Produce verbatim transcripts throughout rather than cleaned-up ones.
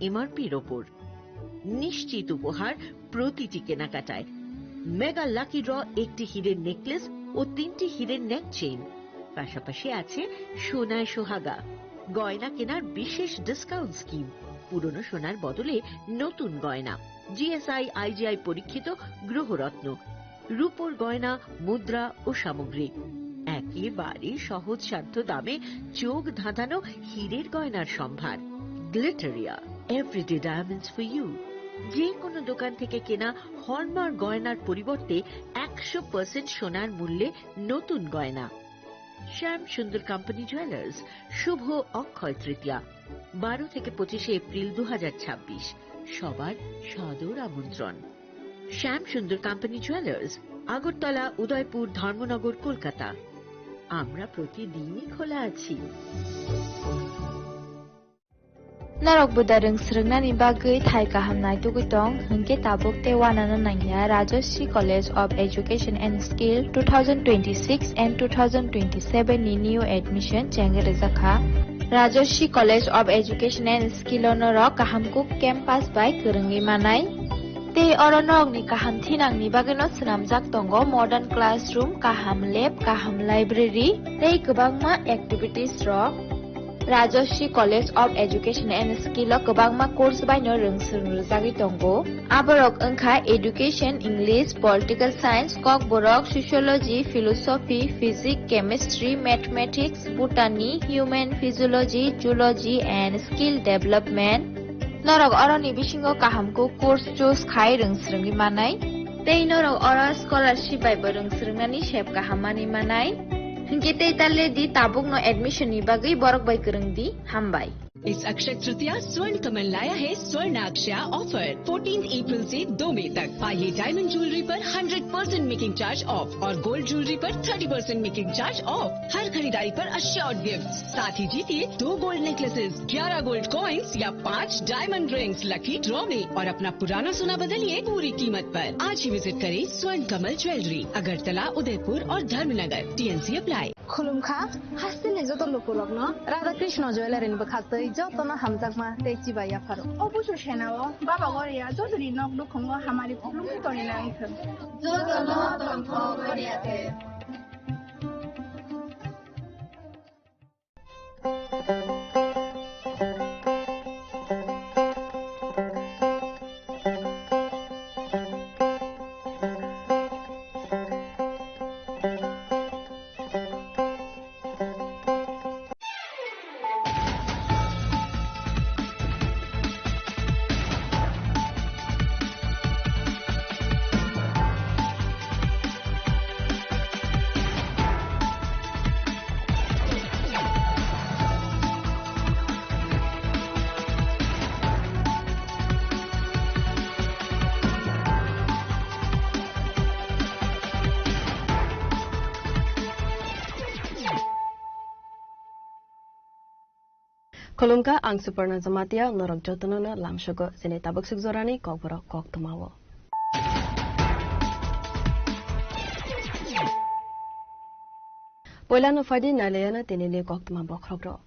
এমআরপির ওপর। নিশ্চিত উপহার প্রতিটি কেনাকাটায়। মেগা লাকি ড্র, একটি হীরের নেকলেস ও তিনটি হীরের নেক চেইন, পাশাপাশি আছে সোনায় সোহাগা। গয়না কেনার বিশেষ ডিসকাউন্ট স্কিম, পুরনো সোনার বদলে নতুন গয়না, জিএসআই আইজিআই পরীক্ষিত গ্রহরত্ন, রূপোর গয়না, মুদ্রা ও সামগ্রী। একেবারে সহজসাধ্য দামে চোখ ধাঁধানো হীরের গয়নার সম্ভার। Glitteria, everyday diamonds for you. যে কোনো দোকান থেকে কেনা হলমার্ক গয়নার পরিবর্তে একশো পার্সেন্ট সোনার মূল্যে নতুন গয়না। শ্যাম সুন্দর কোম্পানি জুয়েলার্স, শুভ অক্ষয় তৃতীয়া, বারো থেকে পঁচিশে এপ্রিল দু হাজার ছাব্বিশ। সবার সাদর আমন্ত্রণ। শ্যাম সুন্দর কোম্পানি জুয়েলার্স, আগরতলা, উদয়পুর, ধর্মনগর, কলকাতা। আমরা প্রতিদিনই খোলা আছি। Norok buda rwng swrwngnani bagwi thai kaham naitugwi tong, hinkhe tabuk tei uanano nangya Rajashree College of Education and Skill two thousand twenty-six and two thousand twenty-seven ni new admission chengwi rwjakha. Rajashree College of Education and Skill o norok kaham kuk campus bai kwrwngwi manai. Tei oro norokni kaham thinangni bagwino swnamjak tongo modern classroom, kaham lab, kaham library tei kwbangma activities rok. Rajashree College of Education and Skill o kwbangma course baino rwng swrwng rwjagwi tongo. Aborok wngkha Education, English, Political Science, Kokborok, Sociology, Philosophy, Physics, Chemistry, Mathematics, Botany, Human Physiology, Zoology and Skill Development. Norok oroni bisingo kaham kuk course choose khai rwng swrwngwi manai. Tei norok oro scholarship bai bo rwng swrwngnani sep kaham manwi manai. Hinkhe tei ta le di, tabukno admission ni bagwi borok bai kwrwng di. Hambai. इस अक्षय तृतीया स्वर्ण कमल लाया है स्वर्णाक्षया offer, fourteen April से दो मई तक। पाइए डायमंड ज्वेलरी पर hundred percent making charge off और गोल्ड ज्वेलरी पर thirty percent making charge off. हर खरीदारी पर अश्योर्ड गिफ्ट, साथ ही जीतिए दो गोल्ड नेकलेसेस, ग्यारह गोल्ड कॉइंस या पाँच डायमंड रिंग्स लकी ड्रॉ में और अपना पुराना सोना बदलिए पूरी कीमत पर। आज ही विजिट करें स्वर्ण कमल ज्वेलरी, अगरतला, उदयपुर और Dharmanagar. TNC apply. Khulumkha, hasteni joto lukurokno Radha Krishna Jewellery ni bwkhaktwi jotono hamjakma tei chibai yapharo. O busu senao Baba Goria jotoni nok nukhungo hamari khulumwi tongwi nang thung. Jotono tongthok Goria the. Khulumkha, ang Suparna Jamatia, norok jotono no lamsogo, chini tabuk suk jorani kokborok koktwmao. Poilano phaidi nailayana tinini koktwma bokhrokrok.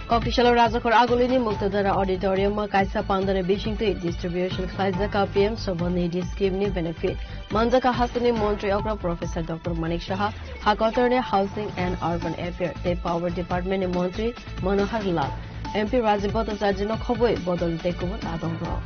Koktisalo Rajakhor Agulini Muktadara Auditorium o kaisa pandani bisingtwi distribution khlaijak P M Swaniddhi Scheme ni benefit. Manjak hasteni Montri okra Professor Doctor Manik Saha, ha kotorni Housing and Urban Affairs tei Power Department ni Montri Manohar Lal, M P Rajiv Bhattacharya no khobwi bodol tei kubun adongrok.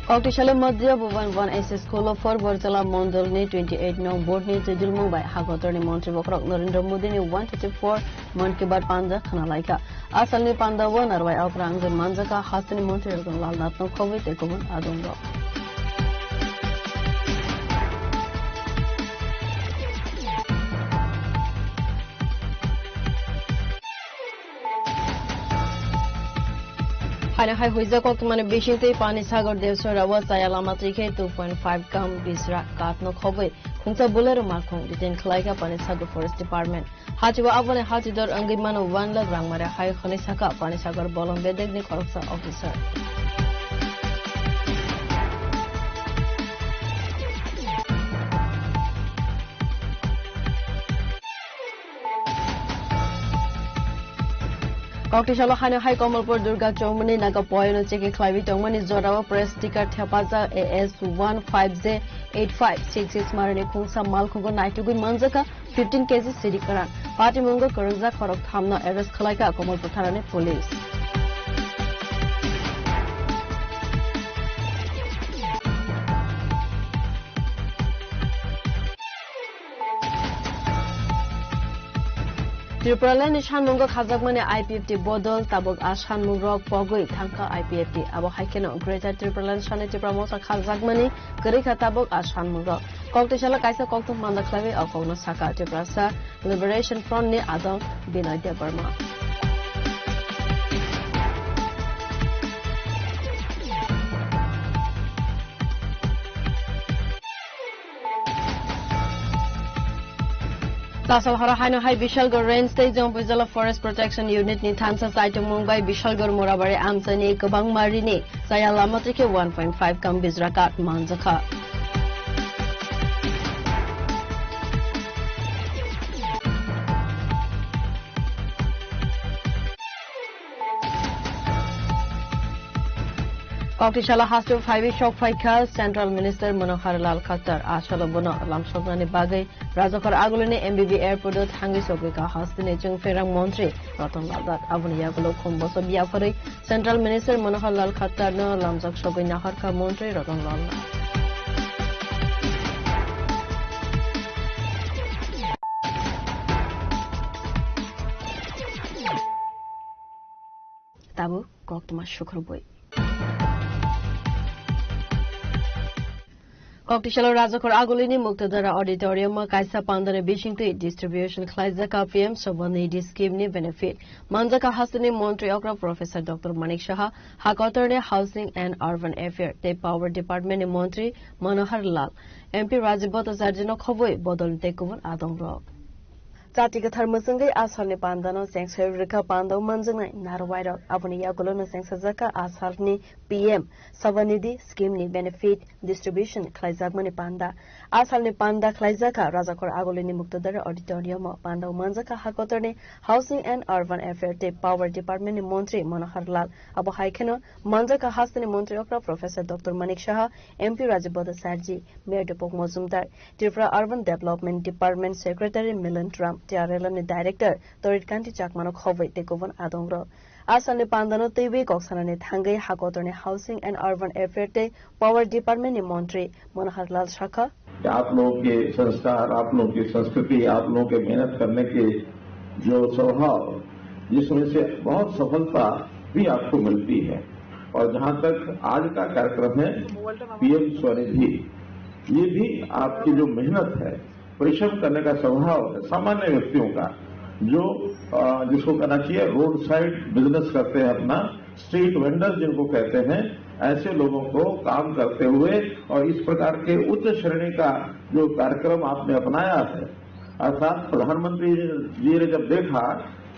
Koktisalo Madhya Bhuban One S S School of Forborjala Mondol ni twenty eight nong board ni twijlmung bai ha kotorni Montri bokhorok Narendra Modi ni one thirty four Mann Ki Baat panda khna laikha. Asalni panda o narwai okra wngwi manjak hasteni Montri Ratan Lal Nath no khobwi tei kubun adongrok. Haino hai huijak koktwmani bisingtwi Pani Sagar Debsora o chaya lama twi khe two point five gram bisra kath no khobwi khungsa Bolero makhung detain khlaikha Pani Sagar Forest Department. Hachio aboni hachidor wngwi mano one lakh rang mare hai hwnwi sakha Pani Sagar bolong bedekni khoroksa officer. Koktisalo haino hai Komolpur Durga Chowmani naga poyono chekhe khlaiwi tongmani jorao press sticker thepajak A S one five J eight five six six marini khungsa malkhugo naitugwi manjakha fifteen K G siri kwran. Patimungo kwrwngjak khorok thamno arrest khlaikha Komolpur thanani police. Tripuraland ni sanmungo khajakmani I P F T bodol tabuk a sanmungrok pogwi thangkha I P F T. Abo hai kheno Greater Tripuraland sani Tipra Motha khajakmani kwrwi kha tabuk a sanmungrok. Koktisalo kaisa kokthum manda khlaiwi o kokno sakha Tiprasa Liberation Front ni adong Binoy Debbarma. Tasal horo haino hai Bishalgarh Range tei Jampui Jala Forest Protection Unit ni thansa saichomung bai Bishalgarh Morabari amchaini kwbangma rini chaya lama twi khe one point five kam bijra kath manjakha. Koktisalo hasteo phaiwi sok phaikha Central Minister Manohar Lal Khattar. A salo bono lamsoknani bagwi Rajakhor Agulini M B B Airport o thangwi sogwikha hasteni chwngpherang montri Ratan Lal Nath. Aboni yagulo khum bosok yapharwi Central Minister Manohar Lal Khattarno lamjak sogwi naharkha montri Ratan Lal Nath. Tabuk koktwma sukhurubui. Koktisalo Rajakhor Agulini Muktadara Auditorium o kaisa pandani bisingtwi distribution khlaijak P M Swabanidhi scheme ni benefit. Manjakha hasteni montri okra Professor Doctor Manik Saha, hakotorni Housing and Urban Affair tei Power Department ni montri Manohar Lal, M P Rajib Bhattacharya no khobwi bodolni tei kubun adongrok. Chati kwthar mwchwngwi a salni pandano chengsawi rwkha panda o manjaknai narwai rok. Aboni yagulo no chengsajakha a salni P M Swabanidhi scheme ni benefit distribution khlaijakmani panda. A salni panda khlaijakha Rajakhor Agulini Muktadara Auditorium o. Panda o manjakha hakotorni Housing and Urban Affair tei Power Department ni montri Manohar Lal. Abo hai kheno manjakha hasteni montri okra Professor Doctor Manik Saha, M P Rajib Bhattacharya, Mayor Dipok Mojumdar, Tripura Urban Development Department Secretary Milan Ram, T R L M ni Director Torit Kanti Chakmano khobwi tei kubun adongrok. A salni pandano twiwi kok sanani thangwi hakotorni Housing and Urban Affair tei Power Department ni montri Manohar Lal sakha. कि आप लोगों के संस्कार, आप लोगों की संस्कृति, आप लोगों के मेहनत करने के जो स्वभाव, जिसमें से बहुत सफलता भी आपको मिलती है। और जहाँ तक आज का कार्यक्रम है, P M स्वनिधि, ये भी आपकी जो मेहनत है, परिश्रम करने का स्वभाव है सामान्य व्यक्तियों का, जो, अ, जिसको कहना चाहिए, रोड साइड बिजनेस करते हैं अपना, स्ट्रीट वेंडर जिनको कहते हैं, ऐसे लोगों को काम करते हुए और इस प्रकार के उच्च श्रेणी का जो कार्यक्रम आपने अपनाया है, अर्थात प्रधानमंत्री जी ने जब देखा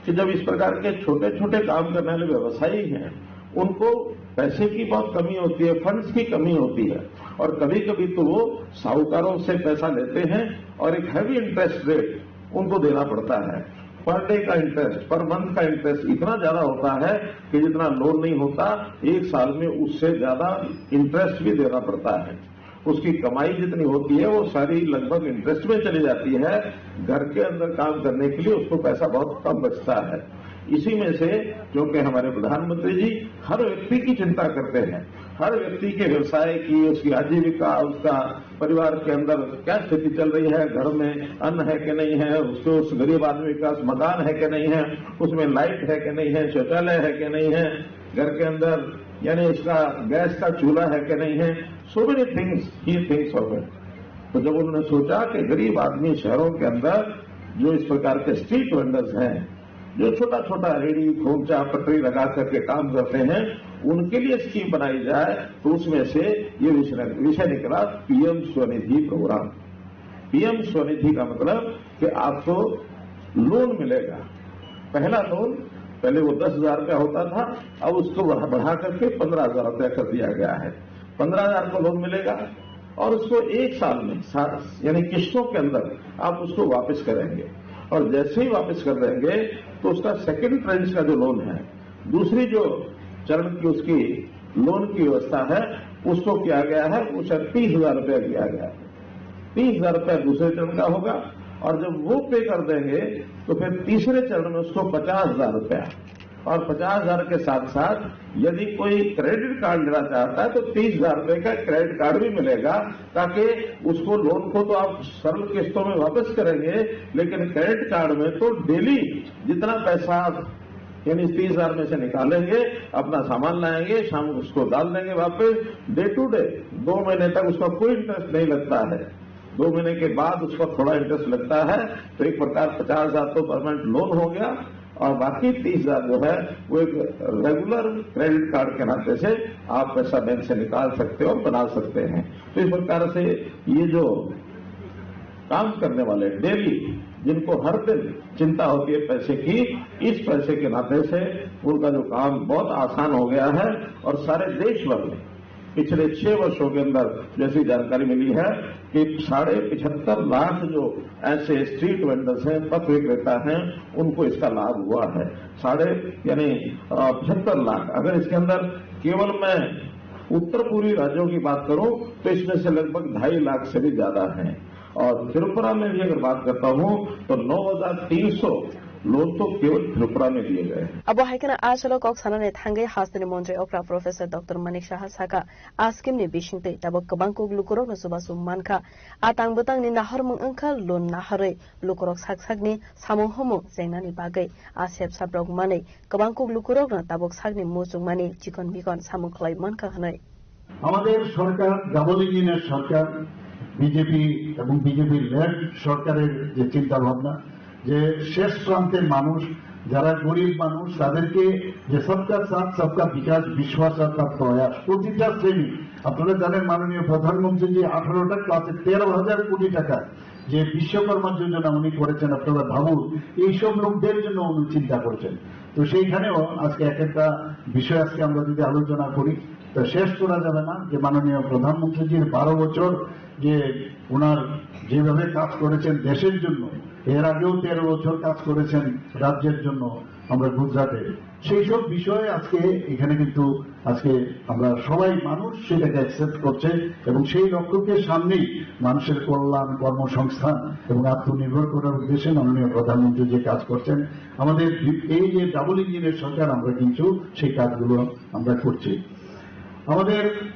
कि जब इस प्रकार के छोटे-छोटे काम करने वाले व्यवसायी हैं, उनको पैसे की बहुत कमी होती है, फंड्स की कमी होती है और कभी-कभी तो वो साहूकारों से पैसा लेते हैं और एक हैवी इंटरेस्ट रेट उनको देना पड़ता है। पर डे का इंटरेस्ट, पर मंथ का इंटरेस्ट इतना ज्यादा होता है कि जितना लोन नहीं होता, एक साल में उससे ज्यादा इंटरेस्ट भी देना पड़ता है। उसकी कमाई जितनी होती है, वो सारी लगभग इंटरेस्ट में चली जाती है। घर के अंदर काम करने के लिए उसको पैसा बहुत कम बचता है। इसी में से, क्योंकि हमारे प्रधानमंत्री जी हर व्यक्ति की चिंता करते हैं, हर व्यक्ति के व्यवसाय की, उसकी आजीविका, उसका परिवार के अंदर क्या स्थिति चल रही है, घर में अन्न है कि नहीं है, उसको, उस गरीब आदमी के पास मकान है कि नहीं है, उसमें लाइट है कि नहीं है, शौचालय है कि नहीं है, घर के अंदर यानी उसका गैस का चूल्हा है कि नहीं है, so many things he thinks of it। तो जब उन्होंने सोचा कि गरीब आदमी शहरों के अंदर जो इस प्रकार के स्ट्रीट वेंडर्स हैं, जो छोटा छोटा रेडी खोमचा पटरी लगा करके काम करते हैं, उनके लिए स्कीम बनाई जाए, तो उसमें से ये विषय, विषय निकला पीएम स्वनिधि प्रोग्राम। पीएम स्वनिधि का मतलब कि आपको लोन मिलेगा। पहला लोन पहले वो दस हजार रुपया होता था, अब उसको बढ़ा, बढ़ा करके पन्द्रह हजार रुपया कर दिया गया है। पन्द्रह हजार को लोन मिलेगा और उसको एक साल में, सात, यानी किस्तों के अंदर आप उसको वापस करेंगे। और जैसे ही वापस कर देंगे, तो उसका सेकंड ट्रेंच का जो लोन है, दूसरी जो चरण की उसकी लोन की व्यवस्था है, उसको किया गया है, उसे तीस हजार रुपया किया गया है। तीस हजार रुपया दूसरे चरण का होगा, और जब वो पे कर देंगे, तो फिर तीसरे चरण में उसको पचास हजार रुपया, और पचास हजार के साथ साथ यदि कोई क्रेडिट कार्ड लेना चाहता है, तो तीस हजार रुपए का क्रेडिट कार्ड भी मिलेगा, ताकि उसको, लोन को तो आप सरल किस्तों में वापस करेंगे, लेकिन क्रेडिट कार्ड में तो डेली जितना पैसा आप, यानी तीस हजार में से निकालेंगे, अपना सामान लाएंगे, शाम को उसको डाल देंगे वापस, डे टू डे, दो महीने तक उसका कोई इंटरेस्ट नहीं लगता है। दो महीने के बाद उसका थोड़ा इंटरेस्ट लगता है, तो एक प्रकार पचास हजार तो परमानेंट लोन हो गया, और बाकी तीस हजार जो है, वो एक रेगुलर क्रेडिट कार्ड के नाते से आप पैसा बैंक से निकाल सकते हो और बना सकते हैं। तो इस प्रकार से ये जो काम करने वाले डेली, जिनको हर दिन चिंता होती है पैसे की, इस पैसे के नाते से उनका जो काम बहुत आसान हो गया है। और सारे देश भर में पिछले छह वर्षों के अंदर जैसी जानकारी मिली है कि साढ़े पचहत्तर लाख जो ऐसे स्ट्रीट वेंडर्स हैं, पथ विक्रेता हैं, उनको इसका लाभ हुआ है। साढ़े, यानी, अ, पचहत्तर लाख। अगर इसके अंदर केवल मैं उत्तर पूर्वी राज्यों की बात करूं, तो इसमें से लगभग ढाई लाख से भी ज्यादा हैं। और त्रिपुरा में भी अगर बात करता हूं, तो नौ हजार तीन सौ लोन तो केवल त्रिपुरा में दिए गए हैं। Abo hai kheno a salo kok sanani thangwi hasteni montri okra Professor Doctor Manik Saha saka, a scheme ni bisingtwi tabuk kwbang kok lukurokno chubachu mankha. A tang bwtangni nahormung wngkha loan nahorwi lukurok sak sakni samung humung chengnani bagwi a sep saprok manwi kwbang kok lukurokno tabuk sakni muchungmani chikon bikon samung khlai mankha hwnwi. আমাদের সরকার ডাবল ইঞ্জিনের সরকার, বিজেপি এবং BJP lead সরকারের যে চিন্তা ভাবনা, যে শেষ প্রান্তের মানুষ, যারা গরিব মানুষ, তাদেরকে যে সবকা সাথ সবকা বিকাশ, বিশ্বাস আর তার প্রয়াস, প্রতিটা শ্রেণী, আপনারা জানেন মাননীয় প্রধানমন্ত্রীজি আঠারোটা ক্লাসে তেরো হাজার কোটি টাকা যে বিশ্বকর্মা যোজনা উনি করেছেন, আপনারা ভাবুন, এইসব লোকদের জন্য উনি চিন্তা করছেন। তো সেইখানেও আজকে এক একটা বিষয় আজকে আমরা যদি আলোচনা করি, তো শেষ করা যাবে না যে মাননীয় প্রধানমন্ত্রীজির বারো বছর যে ওনার যেভাবে কাজ করেছেন দেশের জন্য, এর আগেও তেরো বছর কাজ করেছেন রাজ্যের জন্য আমরা গুজরাটে। সেই সব বিষয়ে আজকে এখানে কিন্তু আজকে আমরা সবাই মানুষ সেটাকে অ্যাকসেপ্ট করছে এবং সেই লক্ষ্যকে সামনেই মানুষের কল্যাণ, কর্মসংস্থান এবং আত্মনির্ভর করার উদ্দেশ্যে মাননীয় প্রধানমন্ত্রী যে কাজ করছেন, আমাদের বি-, এই যে ডাবল ইঞ্জিনের সরকার, আমরা কিন্তু সেই কাজগুলো আমরা করছি। আমাদের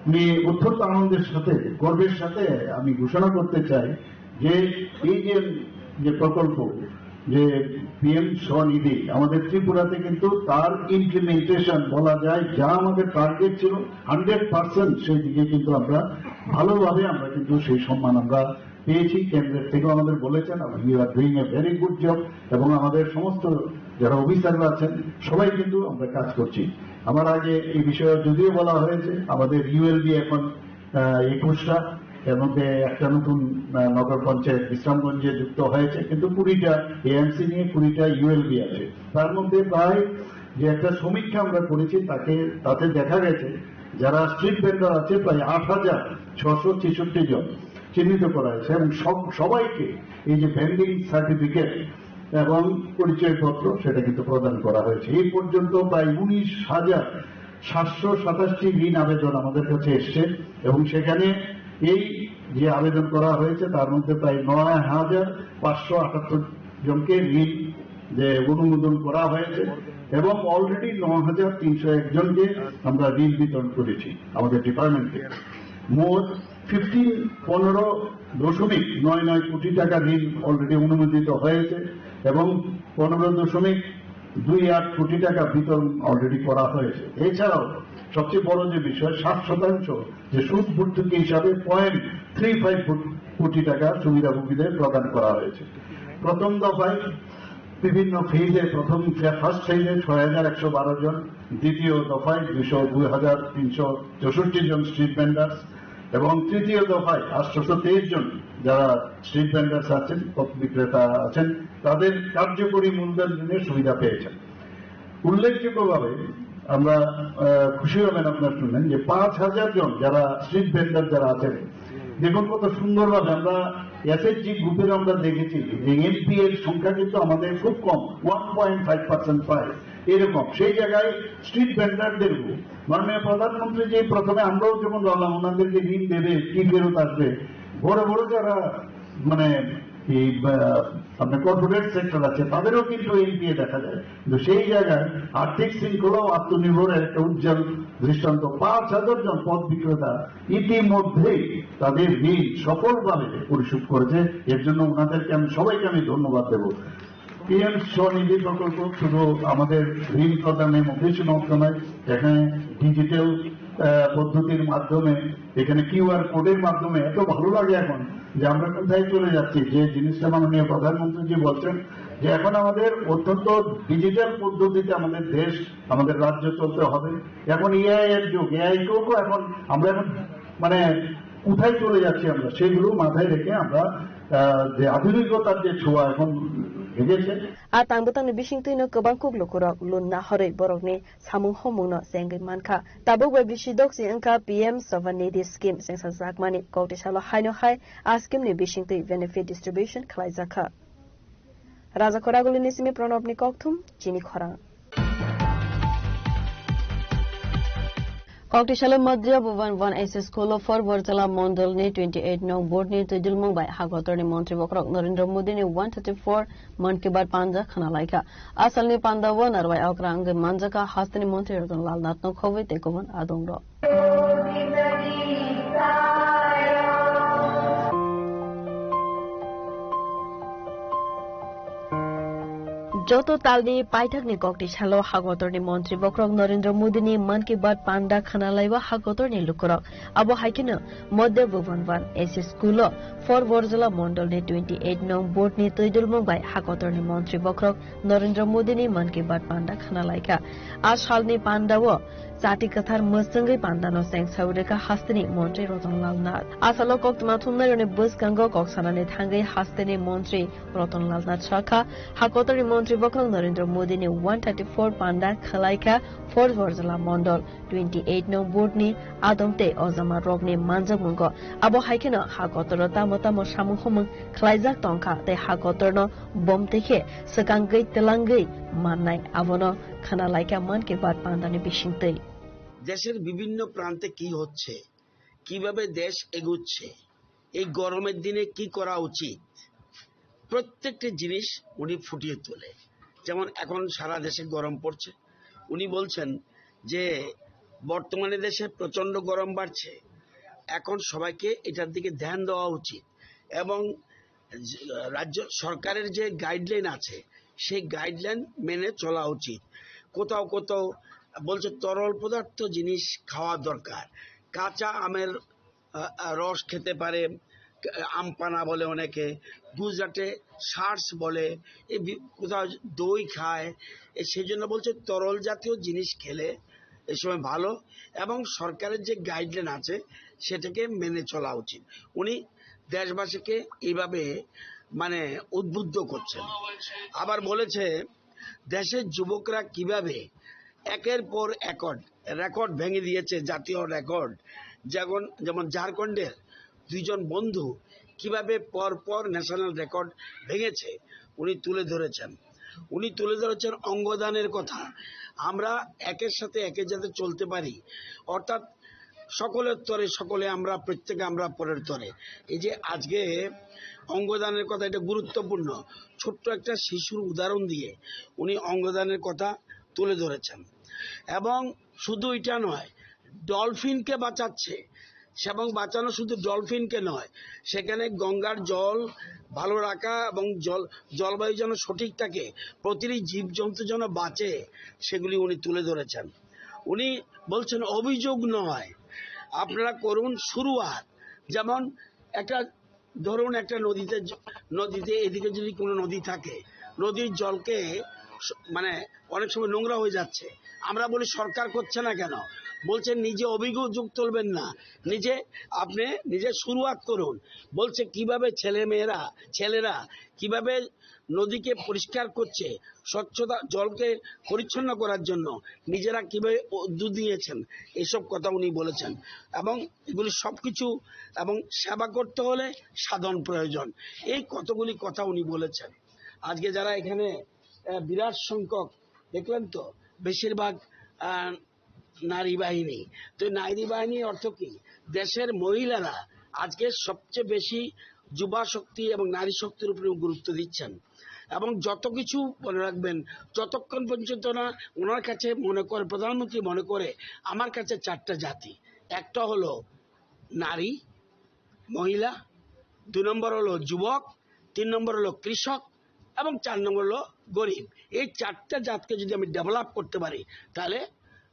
আমি অত্যন্ত আনন্দের সাথে, গর্বের সাথে আমি ঘোষণা করতে চাই যে এই যে, যে প্রকল্প, যে পিএম স্বনিধি, আমাদের ত্রিপুরাতে কিন্তু তার ইমপ্লিমেন্টেশন বলা যায় যা আমাদের টার্গেট ছিল, হান্ড্রেড পার্সেন্ট সেই দিকে কিন্তু আমরা ভালোভাবে আমরা কিন্তু সেই সম্মান আমরা পেয়েছি। কেন্দ্রের থেকেও আমাদের বলেছেন, "You are doing a very good job", এবং আমাদের সমস্ত যারা অফিসাররা আছেন সবাই কিন্তু আমরা কাজ করছি। আমার আগে এই বিষয়ে যদিও বলা হয়েছে, আমাদের ইউএলবি এখন, আহ, একুশটা, এর মধ্যে একটা নতুন, আহ, নগর পঞ্চায়েত বিশ্রামগঞ্জে যুক্ত হয়েছে, কিন্তু কুড়িটা এএমসি নিয়ে কুড়িটা ইউএলবি আছে। তার মধ্যে প্রায় যে একটা সমীক্ষা আমরা করেছি, তাকে, তাতে দেখা গেছে যারা স্ট্রিট ভেন্ডর আছে প্রায় আট হাজার ছশো ছেষট্টি জন চিহ্নিত করা হয়েছে এবং সব, সবাইকে এই যে ভেন্ডিং সার্টিফিকেট এবং পরিচয়পত্র সেটা কিন্তু প্রদান করা হয়েছে। এই পর্যন্ত প্রায় উনিশ হাজার সাতশো সাতাশটি ঋণ আবেদন আমাদের কাছে এসছে এবং সেখানে এই যে আবেদন করা হয়েছে তার মধ্যে প্রায় নয় হাজার পাঁচশো আটাত্তর জনকে ঋণ যে অনুমোদন করা হয়েছে এবং অলরেডি ন হাজার তিনশো এক জনকে আমরা ঋণ বিতরণ করেছি আমাদের ডিপার্টমেন্ট থেকে। মোট ফিফটিন, পনেরো দশমিক নয় নয় কোটি টাকা ঋণ অলরেডি অনুমোদিত হয়েছে এবং পনেরো দশমিক দুই আট কোটি টাকা বিতরণ অলরেডি করা হয়েছে। এছাড়াও সবচেয়ে বড় যে বিষয়, সাত শতাংশ যে সুদ ভর্তুকি হিসাবে পয়েন্ট থ্রি ফাইভ কোটি টাকা সুবিধাভোগীদের প্রদান করা হয়েছে। প্রথম দফায় বিভিন্ন ফেজে, প্রথম ফে-, ফার্স্ট ফেজে ছয় হাজার একশো বারো জন, দ্বিতীয় দফায় দুশো, দুই হাজার তিনশো চৌষট্টি জন স্ট্রিট ভেন্ডার্স এবং তৃতীয় দফায় আটশোশো তেইশ জন যারা স্ট্রিট ভেন্ডার্স আছেন, পথ বিক্রেতা আছেন, তাদের কার্যকরী মূল্যায়নের সুবিধা পেয়েছেন। উল্লেখযোগ্যভাবে আমরা, আহ, খুশি হবেন আপনারা শুনলেন যে পাঁচ হাজার জন যারা স্ট্রিট ভেন্ডার যারা আছেন, দেখুন কত সুন্দরভাবে আমরা এসএইচজি গ্রুপের আমরা দেখেছি যে এনপিএর সংখ্যা কিন্তু আমাদের খুব কম, ওয়ান পয়েন্ট ফাইভ পার্সেন্ট প্রায় এরকম। সেই জায়গায় স্ট্রিট ভেন্ডারদেরও মাননীয় প্রধানমন্ত্রী যে প্রথমে আমরাও যখন বললাম ওনাদেরকে ঋণ দেবে, কি ফেরত আসবে, বড় বড় যারা মানে এই আহ, আপনার কর্পোরেট সেক্টর আছে তাদেরও কিন্তু এনপিএ দেখা যায়। কিন্তু সেই জায়গায় আর্থিক শৃঙ্খলা ও আত্মনির্ভরের একটা উজ্জ্বল দৃষ্টান্ত। পাঁচ হাজার জন পথ বিক্রেতা ইতিমধ্যেই তাদের ঋণ সফলভাবে পরিশোধ করেছে। এর জন্য ওনাদেরকে আমি সবাইকে আমি ধন্যবাদ দেব। পিএম স্বনিধি প্রকল্প শুধু আমাদের ঋণ প্রদানের মধ্যেই সীমাবদ্ধ নয়, এখানে ডিজিটাল আহ, পদ্ধতির মাধ্যমে, এখানে কিউআর কোডের মাধ্যমে। এত ভালো লাগে এখন যে আমরা কোথায় চলে যাচ্ছি, যে জিনিসটা মাননীয় প্রধানমন্ত্রীজি বলছেন যে এখন আমাদের অত্যন্ত ডিজিটাল পদ্ধতিতে আমাদের দেশ, আমাদের রাজ্য চলতে হবে। এখন এআই এর যুগ, এআই কেও এখন আমরা এখন মানে কোথায় চলে যাচ্ছি আমরা, সেগুলো মাথায় রেখে আমরা আহ, যে আধুনিকতার যে ছোঁয়া এখন লেগেছে। A tang bwtangni bisingtwino kwbang kuk lukurok lun nahorwi borokni samung homungno chengwi mankha. Tabuk bai bisi doksi wngkha P M Swanidhi scheme chengsajakmani koktisalo haino hai a scheme ni bisingtwi benefit distribution khlaijakha. Raja Khoragulini simi Pranobni kokthum chini khorang. Koktisalo Madhya Bhuban One S S School of Four Borjala Mondol ni twenty eight nong board ni twidulmung bai hakotor ni montri bokrok Narendra Modi ni one thirty four Mann Ki Baat panda khana laikha. Asalni panda o narwai okra wngwi manjaka hasteni montri Ratan Lal Nath no khobwi tei kubun adong rok. Joto talni paithakni kokni salo hakotorni montri bokrok Narendra Modini Mann Ki Baat panda khana laiba hakotorni lukurok. Abo hai kheno Madhya Bhuban One S S School o Four Borjala Mondolni twenty eight nong board ni twidulmung bai hakotorni montri bokrok Narendra Modini Mann Ki Baat panda khana laikha. A salni panda o chati kwthar mwswngwi pandano chengsawi rwkha hasteni montri Ratan Lal Nath. A salo koktwma thumnairokni bwskango kok sanani thangwi hasteni montri Ratan Lal Nath sakha, hakotorni montri bokhorok Narendra Modini one thirty four panda khwlaikha Four Borjala Mondol twenty eight nong board ni adong tei ojama rokni manjakmungo. Abo hai kheno hakotoro tamo tamo samung humung khwlaijak tongkha tei hakotorno bom tei khe swkangwi twlangwi mannai abono khwna laikha Mann Ki Baat pandani bisingtwi. দেশের বিভিন্ন প্রান্তে কি হচ্ছে, কিভাবে দেশ এগুচ্ছে, এই গরমের দিনে কি করা উচিত, প্রত্যেকটি জিনিস উনি ফুটিয়ে তোলে। যেমন এখন সারা দেশে গরম পড়ছে, উনি বলছেন যে বর্তমানে দেশে প্রচণ্ড গরম বাড়ছে, এখন সবাইকে এটার দিকে ধ্যান দেওয়া উচিত এবং যে, রাজ্য সরকারের যে গাইডলাইন আছে, সেই গাইডলাইন মেনে চলা উচিত। কোথাও কোথাও বলছে তরল পদার্থ জিনিস খাওয়া দরকার, কাঁচা আমের, আহ, আহ, রস খেতে পারে, আহ, আমপানা বলে অনেকে, গুজরাটে শার্স বলে, এই বি-, কোথাও দই খায়, এ, সেই জন্য বলছে তরল জাতীয় জিনিস খেলে এই সময় ভালো এবং সরকারের যে গাইডলাইন আছে সেটাকে মেনে চলা উচিত। উনি দেশবাসীকে এইভাবে মানে উদ্বুদ্ধ করছেন। আবার বলেছে দেশের যুবকরা কিভাবে একের পর রেকর্ড, রেকর্ড ভেঙে দিয়েছে, জাতীয় রেকর্ড। যেমন, যেমন ঝাড়খণ্ডের দুইজন বন্ধু কিভাবে পর পর ন্যাশনাল রেকর্ড ভেঙেছে, উনি তুলে ধরেছেন। উনি তুলে ধরেছেন অঙ্গদানের কথা। আমরা একের সাথে একে যাতে চলতে পারি, অর্থাৎ সকলের তরে সকলে, আমরা প্রত্যেকে আমরা পরের তরে। এই যে আজকে অঙ্গদানের কথা, এটা গুরুত্বপূর্ণ। ছোট্ট একটা শিশুর উদাহরণ দিয়ে উনি অঙ্গদানের কথা তুলে ধরেছেন। এবং শুধু এটা নয়, ডলফিনকে বাঁচাচ্ছে। এবং বাঁচানো শুধু ডলফিনকে নয়, সেখানে গঙ্গার জল ভালো রাখা এবং জল, জলবায়ু যেন সঠিক থাকে, প্রতিটি জীবজন্তু যেন বাঁচে, সেগুলি উনি তুলে ধরেছেন। উনি বলছেন অভিযোগ নয়, আপনারা করুন শুরুয়াত। যেমন একটা ধরুন একটা নদীতে জ-, নদীতে এদিকে যদি কোনো নদী থাকে, নদীর জলকে স-, মানে অনেক সময় নোংরা হয়ে যাচ্ছে, আমরা বলি সরকার করছে না কেন? বলছে নিজে অভিযোগ তুলবেন না, নিজে, আপনি নিজে শুরুয়াত করুন। বলছে কিভাবে ছেলে মেয়েরা, ছেলেরা কিভাবে নদীকে পরিষ্কার করছে, স্বচ্ছতা, জলকে পরিচ্ছন্ন করার জন্য নিজেরা কিভাবে উদ্যোগ নিয়েছেন, এসব কথা উনি বলেছেন। এবং এগুলি সবকিছু, এবং সেবা করতে হলে সাধন প্রয়োজন, এই কতগুলি কথা উনি বলেছেন। আজকে যারা এখানে, আহ, বিরাট সংখ্যক দেখলেন তো, বেশিরভাগ, আহ, নারী বাহিনী। তো নারী বাহিনী অর্থ কি? দেশের মহিলারা আজকে সবচেয়ে বেশি যুবা শক্তি এবং নারী শক্তির উপরে গুরুত্ব দিচ্ছেন। এবং যত কিছু মনে রাখবেন, যতক্ষণ পর্যন্ত না ওনার কাছে মনে করে, প্রধানমন্ত্রী মনে করে, আমার কাছে চারটা জাতি, একটা হলো নারী, মহিলা, দুই নম্বর হলো যুবক, তিন নম্বর হলো কৃষক, এবং চার নম্বর হলো গরিব। এই চারটা জাতকে যদি আমি ডেভেলপ করতে পারি, তাহলে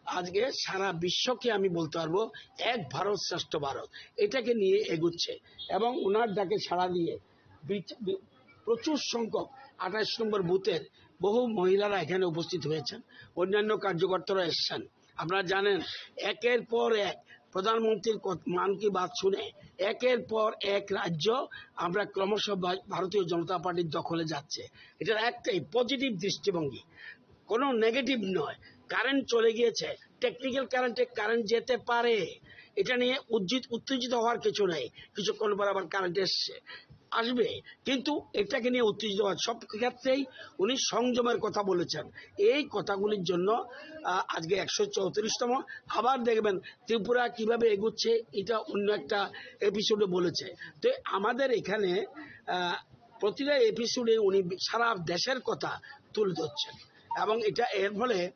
আজকে সারা বিশ্বকে আমি বলতে পারবো, এক ভারত শ্রেষ্ঠ ভারত, এটাকে নিয়ে এগুচ্ছে। এবং ওনার ডাকে সাড়া দিয়ে বিচ-, বি-, প্রচুর সংখ্যক আঠাশ নম্বর বুথের বহু মহিলারা এখানে উপস্থিত হয়েছেন, অন্যান্য কার্যকর্তারা এসেছেন। আপনারা জানেন, একের পর এক প্রধানমন্ত্রীর কত-, মন কি বাত শুনে একের পর এক রাজ্য আমরা ক্রমশ ভা-, ভারতীয় জনতা পার্টির দখলে যাচ্ছে। এটার একটাই পজিটিভ দৃষ্টিভঙ্গি, কোনো নেগেটিভ নয়। কারেন্ট চলে গিয়েছে, টেকনিক্যাল কারেন্টে কারেন্ট যেতে পারে, এটা নিয়ে উজ্জিত-, উত্তেজিত হওয়ার কিছু নেই। কিছুক্ষণ পর আবার কারেন্ট এসছে, আসবে, কিন্তু এটাকে নিয়ে উত্তেজিত হওয়ার, সব ক্ষেত্রেই উনি সংযমের কথা বলেছেন। এই কথাগুলির জন্য, আহ, আজকে একশো চৌত্রিশতম। আবার দেখবেন ত্রিপুরা কিভাবে এগুচ্ছে, এটা অন্য একটা এপিসোডে বলেছে। তো আমাদের এখানে, আহ, প্রতিটা এপিসোডে উনি সারা দেশের কথা তুলে ধরছেন এবং এটা এর ফলে,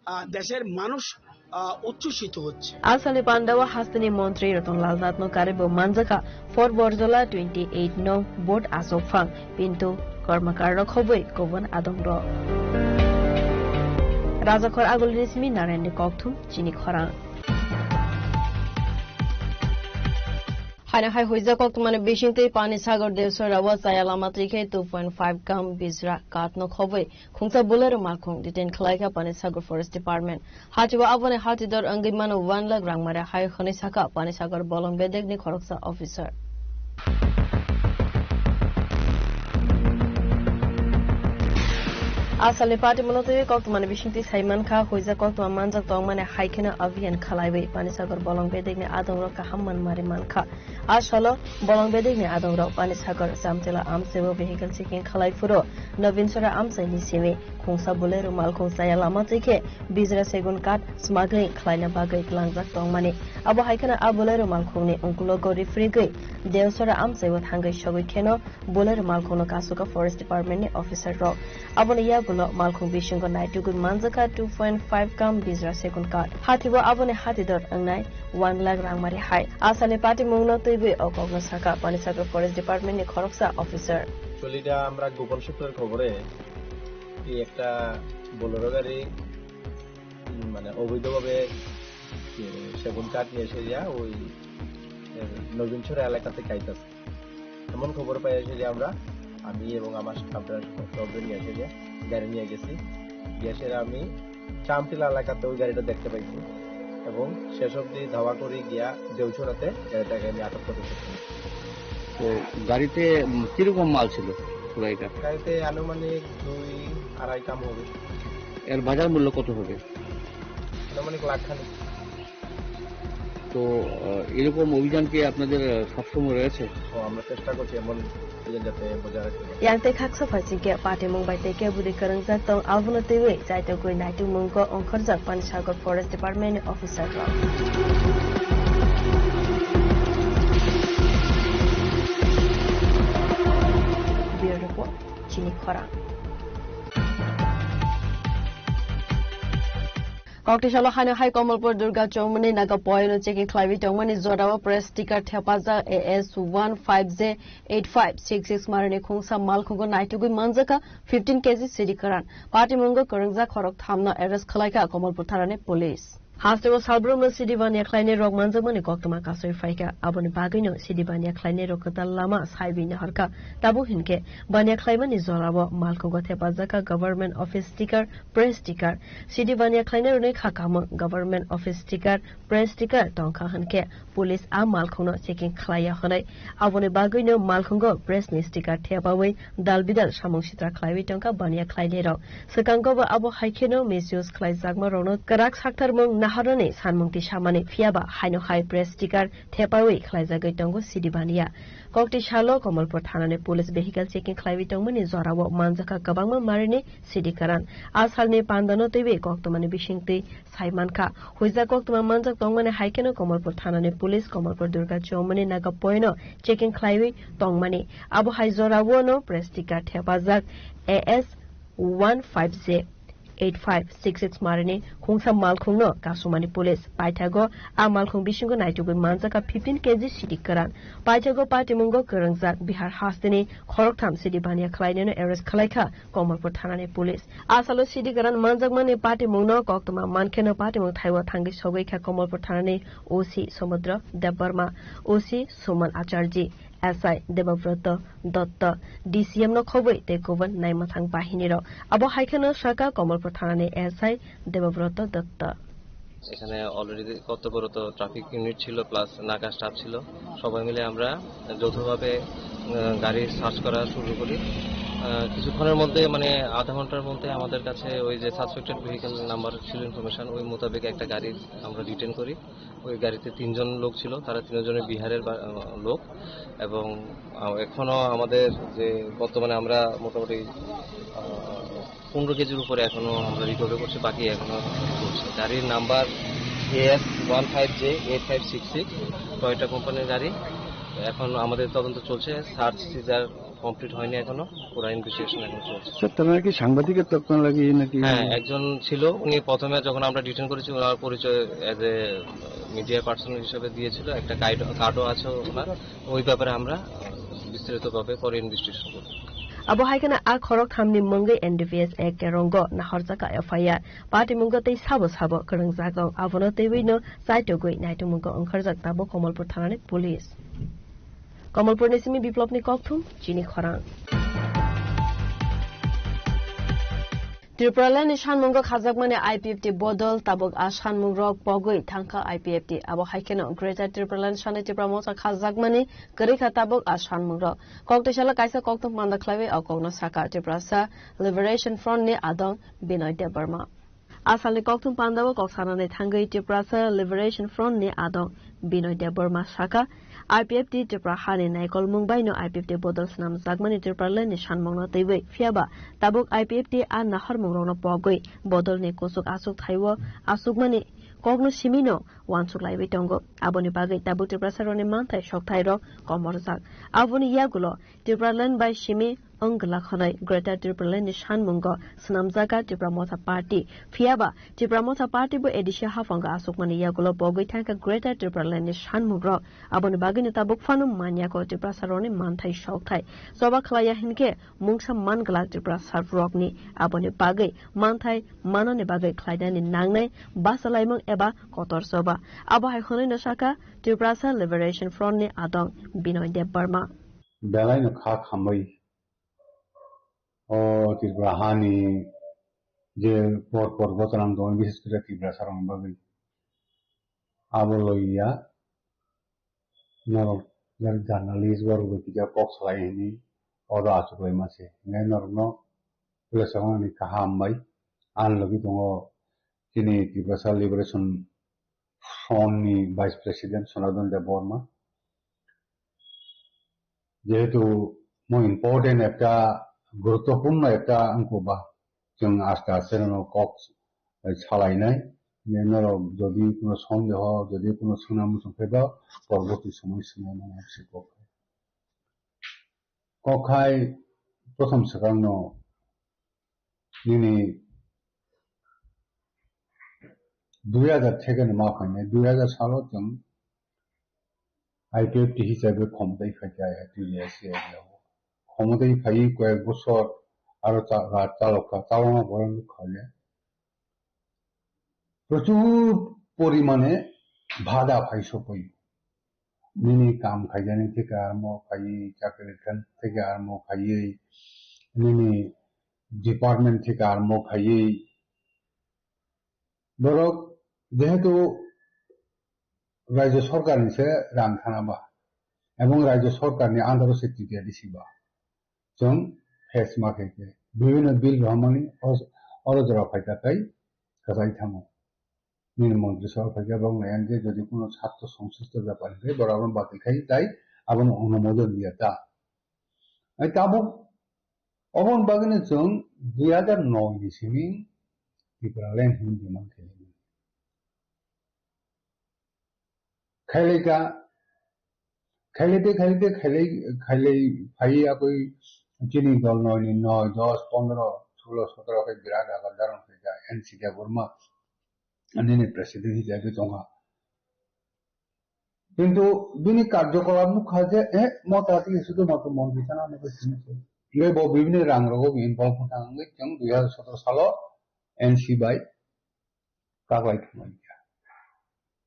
আহ, দেশের মানুষ, আহ, উচ্ছ্বসিত হচ্ছে। Asani Pandao hasteni montri Ratan Lal Nath no karibo manjakha for Borjola twenty eight nong board asok phang pinto kormakar rok khoboi kobon adong rok. Rajakhor agulini simi Narayan ni kokthum chini khorang. Haino hai huijak koktwmani bisingtwi Panisagar Deosora o chaya lama twi khe two point five gram bijra kath no khobwi khungsa Bolero malkhung detain khlaikha Panisagar Forest Department. Hati o aboni hati dor wngwi mano one lakh rang mare hai hwnwi sakha Panisagar Bolong Bedekni khoroksa officer. Asalni party muno twi koktwmani bisingtwi sai mankha, huijak koktwma manjak tongmani hai kheno abhiyan khlaiwi Panisagar Bolong Bedekni adongrok kaham manmari mankha. A salo Bolong Bedekni adongrok Panisagar Chamtila amchaio vehicle checking khlai phuru Nobin Sora amchaini simi khungsa Bolero malkhung chaya lama twi khe bijra segun kath smuggling khlaina bagwi tlangjak tongmani. Abo hai kheno a Bolero malkhungni ungkulogo rifrigwi Deosora amchaio thangwi sogwi kheno Bolero malkhungno kasukha Forest Department ni officer rok. Aboni yagulo malkhung bisingo naitugwi manjakha two point five gram bijra segun kath. Hatibo aboni hati dor wngnai one lakh rangmari hai. Asani patimungno twiwi o kokno sakha Panisagar Forest Department ni khoroksa officer. Actually, এটা আমরা গোপন সূত্রের খবরে এই একটা বোলেরো গাড়ি, উম, মানে অবৈধভাবে, এ, সেগুন কাঠ নিয়ে এসে যা ওই, এ, নবীনছড়া এলাকাতে খাইতেছে। এমন খবর পাই এসে যে আমরা, আমি এবং আমার স্টাফরা সব নিয়ে এসে যে গাড়ি নিয়ে গেছি। গিয়ে এসে আমি চামটিলা এলাকাতে ওই গাড়িটা দেখতে পাইছি এবং শেষ অবধি ধাওয়া করে গিয়া দেউছড়াতে গাড়িটাকে আমি আটক করতে সক্ষম হই। তো গাড়িতে, উম, কিরকম মাল ছিল পুরো এটা? গাড়িতে আনুমানিক দুই আড়াই কাম হবে। এর বাজার মূল্য কত হবে? আনুমানিক লাখ খানিক। তো, আহ, এরকম অভিযান কি আপনাদের, আহ, সবসময় রয়েছে? ও, আমরা চেষ্টা করছি এমন অভিযান যাতে বজায় রাখতে পারি। Yang tei khaksa phaising khe patimung bai tei khe bwrwi kwrwngjak tong, abono twiwi chaitokgwi naitukmungo ongkhorjak Panisagar Forest Department ni officer rok. Bureau Report, Chini Khorang. Kokti salo haino hai Kamalpur Durga Chowmani Naga Poyano checking khlaiwi tongmani jorao press sticker thepajak A S one five J eight five six six marini khungsa malkhungo naitugwi manjakha fifteen K G siri kwran. Patimungo kwrwngjak khorok thamno arrest khlaikha Kamalpur tharani police. Hasteo salbrumno sidi baniya khlainai rok manjakmani koktwma kasui phaikha. Aboni bagwino sidi baniya khlainai rok kwtal lama saiwi naharkha. Tabuk hinkhe baniya khlaimani jorao malkhungo thepajakha government office sticker, press sticker. Sidi baniya khlainai rokni kha kamung government office sticker, press sticker tongkha hinkhe police a malkhungno checking khlaiya hwnwi. Aboni bagwino malkhungo press ni sticker thepawi dal bidal samung sitra khlaiwi tongkha baniya khlainai rok. Swkango bo abo hai kheno misuse khlaijakma rokno kwrak sakthar mung naharnani sanmung tisamani, phiyaba haino hai press sticker thepawi khlaijagwi tongo sidi baniya. Kokti salo Kamalpur thanani police vehicle checking khlaiwi tongmani jorao manjakha kwbangma marini sidi kwran. A salni pandano twiwi koktwmani bisingtwi sai mankha. Huijak koktwma manjak tongmani hai kheno Kamalpur thanani police Kamalpur Durga Chowmani Naga Point-o checking khlaiwi tongmani. Abo hai jorao no press sticker thepajak A S one five J eight five six six marini khungsa malkhungno kasumani police. Paithago a malkhung bisingo naitugwi manjakha fifteen K G sidi kwran. Paithago patimungo kwrwngjak Bihar hasteni khoroktham sidi baniya khlaineno arrest khlaikha Kamalpur thanani police. A salo sidi kwran manjakmani patimungno koktwma mankheno patimung thaibo thangwi sogwi kha Kamalpur thanani O C Samudra Debbarma, O C Suman Acharji, S I Debabrata Datta, D C M no khobwi tei kubun naimwthang bahinirok. Abo hai kheno sakha Kamalpur thanani S I Debabrata Datta. এখানে অলরেডি কর্তব্যরত traffic unit ছিল, প্লাস নাকা স্টাফ ছিল। সবাই মিলে আমরা যৌথভাবে, আহ, গাড়ি সার্চ করা শুরু করি। আহ, কিছুক্ষণের মধ্যে, মানে, আধা ঘন্টার মধ্যে আমাদের কাছে ওই যে সাসপেক্টেড ভেহিকল নাম্বার ছিল, ইনফরমেশন, ওই মোতাবেক একটা গাড়ি আমরা ডিটেন করি। ওই গাড়িতে তিনজন লোক ছিল, তারা তিনজনই বিহারের বা-, আহ, লোক। এবং, আহ, এখনো আমাদের যে বর্তমানে আমরা মোটামুটি, আহ, পনেরো কেজির উপরে এখনো আমরা রিকভারি করছি, বাকি এখনো চলছে। গাড়ির number A S one five J eight five six six, Toyota কোম্পানির গাড়ি। এখন আমাদের তদন্ত চলছে, সার্চ সিজার কমপ্লিট হয়নি এখনো, পুরা ইনভেস্টিগেশন এখন চলছে। স্যার, তারা কি সাংবাদিকের তকমা লাগিয়ে নাকি? হ্যাঁ, একজন ছিল, উনি প্রথমে যখন আমরা ডিটেন করেছি, ওনার পরিচয় এজ এ মিডিয়া পার্সন হিসেবে দিয়েছিল, একটা গাইড কার্ডও আছে ওনার, ওই ব্যাপারে আমরা, আহ, বিস্তারিতভাবে পরে ইনভেস্টিগেশন করব। Abo hai kheno a khorok thamni mungwi N D P S Act rongo nahorjak F I R. Patimungo tei sabo sabo kwrwngjak rok abono twiwi no chaitugwi naitukmungo wngkharjak tabuk Kamalpur thanani police. Kamalpurni simi Biplopni kokthum chini khorang. Tipralandni sanmungo khajakmani I P F T bodol tabuk a sanmungrok pogwi thangkha I P F T. Abo hai kheno Greater Tipraland sanwi Tipra Motha khajakmani kwrwi kha tabuk a sanmungrok. Kok twisalo kaisa kokthum panda khlaiwi o kokno sakha Tiprasa Liberation Front ni adong Binoy Debbarma. A salni kokthum pandao kok sanani thangwi Tiprasa Liberation Front ni adong Binoy Debbarma sakha, I P F T Tripura hani naikolmung baino I P F T bodol swnamjakmani Tipralandni sanmungno twiwi. Phiyaba tabuk I P F T a nahormungrokno pogwi bodolni kuchuk achuk thaiwi achukmani kokno simino uansuk laiwi tongo. Aboni bagwi tabuk Tiprasarokni manthai sokthairok komorjak. Aboni yagulo Tipraland bai simi wng glak hwnwi Greater Tipraland ni sanmungo swnamjak Tipra Motha Party. Phiyaba Tipra Motha Party bo A D C haphango achukmani yagulo pogwi thangkha Greater Tipraland ni sanmungrok. Aboni bagwino tabuk phano manyako Tiprasarokni manthai sokthai. Choba khlaiya hinkhe mungsa man glak Tiprasarokni. Aboni bagwi manthai manani bagwi khlainani nangnai bachalaimung eba kotor choba. Abo hai hwnwino sakha Tiprasa Liberation Front ni adong Binoy Debbarma. Belai no kha khamwi o Tripura hani je por por gotha nang tongo, bises kore Tiprasa rokni bagwi. Abo loiya norok jak journalist borok bai kisa kok salai hini oro achuk lai ma se. Hingke norok no puila samani kaham bai. Ang logi tongo chini Tiprasa Liberation Front ni Vice President Sonadon Debbarma. Jehetu mo important ekta guruttopurno ekta wngkha ba, chwng aste aste no kok salainai. Norok jodi kuno sondeho, jodi kuno swngna muchung khe ba porborti somoi swngna mano se kok. Kok hai prothom swkang no nini dui hajar theke no ma phainai, dui hajar salo chwng I P F T hisabe khomotai phaikha T D S area o. Khomotai phaiwi koyek bosor aro cha-, raj chalokha, chalokma borok nukha le. Prochur porimane bada phai sokoi. Nini kam khaijani theke armo khaiwi, chakri khan theke armo khaiwi, nini department theke armo khaiwi. Borok jehetu Rajya Sorkar ni se rang khana ba, ebong Rajya Sorkar ni under o se T T A D C ba. Chwng face ma khe khe bibhinno bill rohormani oro jora phai ta kai kwchai thango. Nini montri sabha phai khe bok nai ang je jodi kuno satto songslishto bepar hwnkhe borok abono batil khai tai abono onumodon diya ta. Ai tabuk oboni bagwino chwng dui hajar noi ni simi Tipraland hwnwi demand khaimani. Khailai ta, khailai tei khailai tei khailai, khailai phai aboi chini dol noi ni noi, dos, pondro, sulo, sotro khe birat agar daron khaijak N C Debbarma nini president hisabe tongkha. Kintu bini karjokolap nukha je, eh, Motha tei sudu motha montri sana nukha sini se. Ngai bo bibini rang rogo involve wngkha, ngai chwng dui hajar sotro salo N C bai kaklai thanglaikha.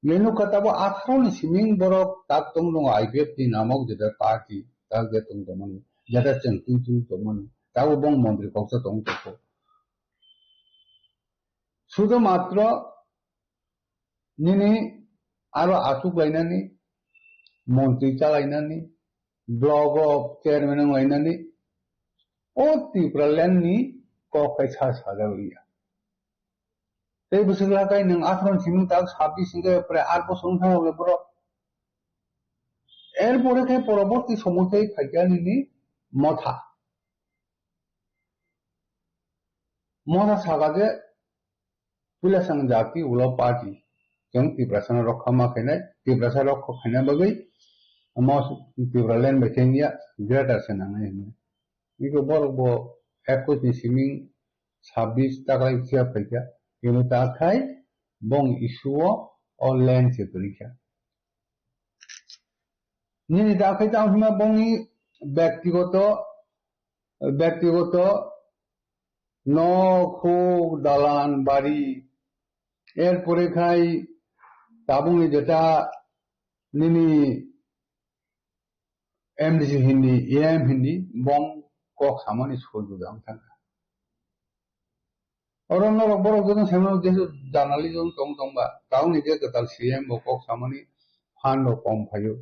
Nini kata bo atharo ni siming borok tak tong tongo I P F T namok jeta party, tak je tong tongmani, jeta chwng twi twi tongmani, tabo bong montri koksa tong tongkho. Sudo matro nini aro achuk lainani, montri chalainani, block o chairman wng lainani, o Tipraland ni kok kai sa sajak liya. Tei bwswk lakai nwng atharo ni simi tak sabbish hwnkhe prai aat bosor wng thangma borok. Erpore khe poroborti somoy khe phaikha nini Motha. Motha saka je puila sang jati ulo party. Chwng Tiprasa no rokha ma khainai, Tiprasa rokha khaina bagwi mo Tipraland bai khe wngya greater se nangnai hwnwi. Iko borok bo ekus ni siming sabbish taklai phiya phaikha. Ino ta khai bong issue o, o land se kwrwikha. Nini ta khai tamo hwnma bongni bektigoto, bektigoto nok, huk, dalan, bari, erpore khai tabukni jeta nini M D C hindi, E M hindi, bong kok samani soi juda wng thangkha. Oro norok borok joto saimano jesu journalism tong tongba, tauni je kwtal C M bo kok samani phan rok kom phaio.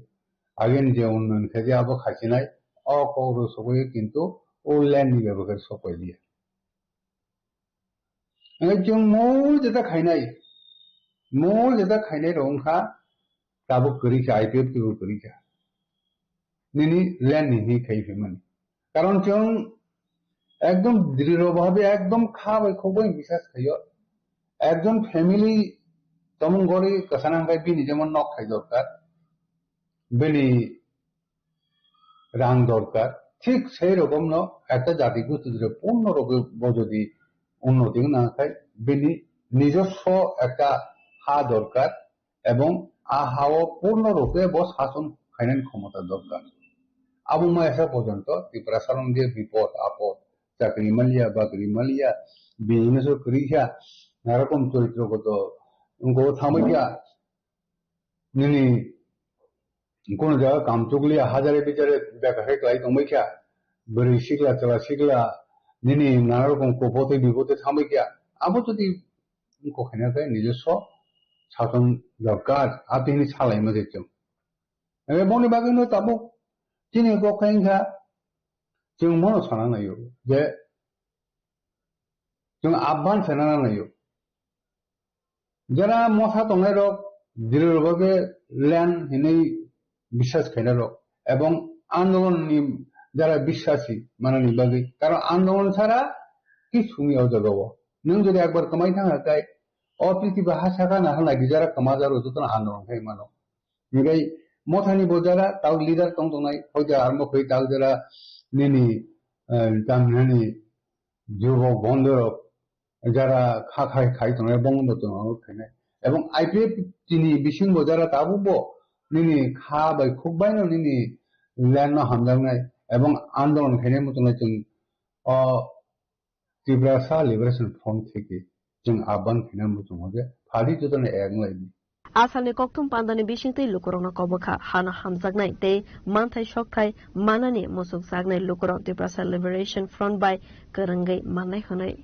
Ageni je unnoyon khaidi abo khachinai, o kok rok sogwi kintu o land ni bebak khe sokpai liya. Hingke chwng mol jeta khainai, mol jeta khainai rok wngkha tabuk kwrwi kha, I P F T bo kwrwi kha. Nini land ni hwnwi khai phaimani. Karon chwng ekdom drirobhabe ekdom kha bai khok bai bisas khaio. Ekjon family tomung gori kwchana hwnkhe bini jemon nok khai dorkar, bini rang dorkar, thik sei rokomno ekta jati gosti jodi punno rupe bo jodi unnoti wngna khai bini nijoswo ekta ha dorkar, ebong a hao purno rupe bo sason khainani khomota dorkar. Abo maisa porjonto Tiprasarokni je bipod apod, chakri maliya, bakri maliya, business o kwrwi kha, narokom choritro goto wngkho thangbai kha, nini kono jaga kam chukliya, hajare bijare beka khe kwlai tongbai kha, bwrwi sikla, chwla sikla, nini nana rokom kopotwi bipotwi thangbai kha, abo jodi wngkho khaina khe nijoswo sason dorkar, abo hini salaima je chwng. Ebe boni bagwino tabuk chini kok khe wngkha, chwng mono sana naio je chwng abhan sana naio. Jara motha tongnai rok, diri rok khe land hinwi biswas khaina rok, ebong andolon ni jara biswasi manani bagwi, karon andolon sara kichhu ni o jaga o. Nwng jodi ekbar kwmai thang kha kai, o prithibi ha saka na halai di jara kwma jaro jotono andolon khai mano. Hinkhe mothani bo jara tau leader tong tongnai, hoite armo khoi tau jara nini, eh, tam nani jubo bondo rok jara kha khai khai tongnai bong bo tongo khainai. Ebong I P F T ni bising bo jara tabuk bo nini kha bai khuk bai no nini land no hamjaknai ebong andolon khainai muchungnai chwng o Tiprasa Liberation Front theke chwng abhan khaina muchungo je phadi jotono ek wng lai di. Asalni kokthum pandani bisingtwi lukurokno kobokha hano hamjaknai tei manthai sokthai manani muchukjaknai lukurok Tiprasa Liberation Front bai kwrwngwi mannai hwnwi.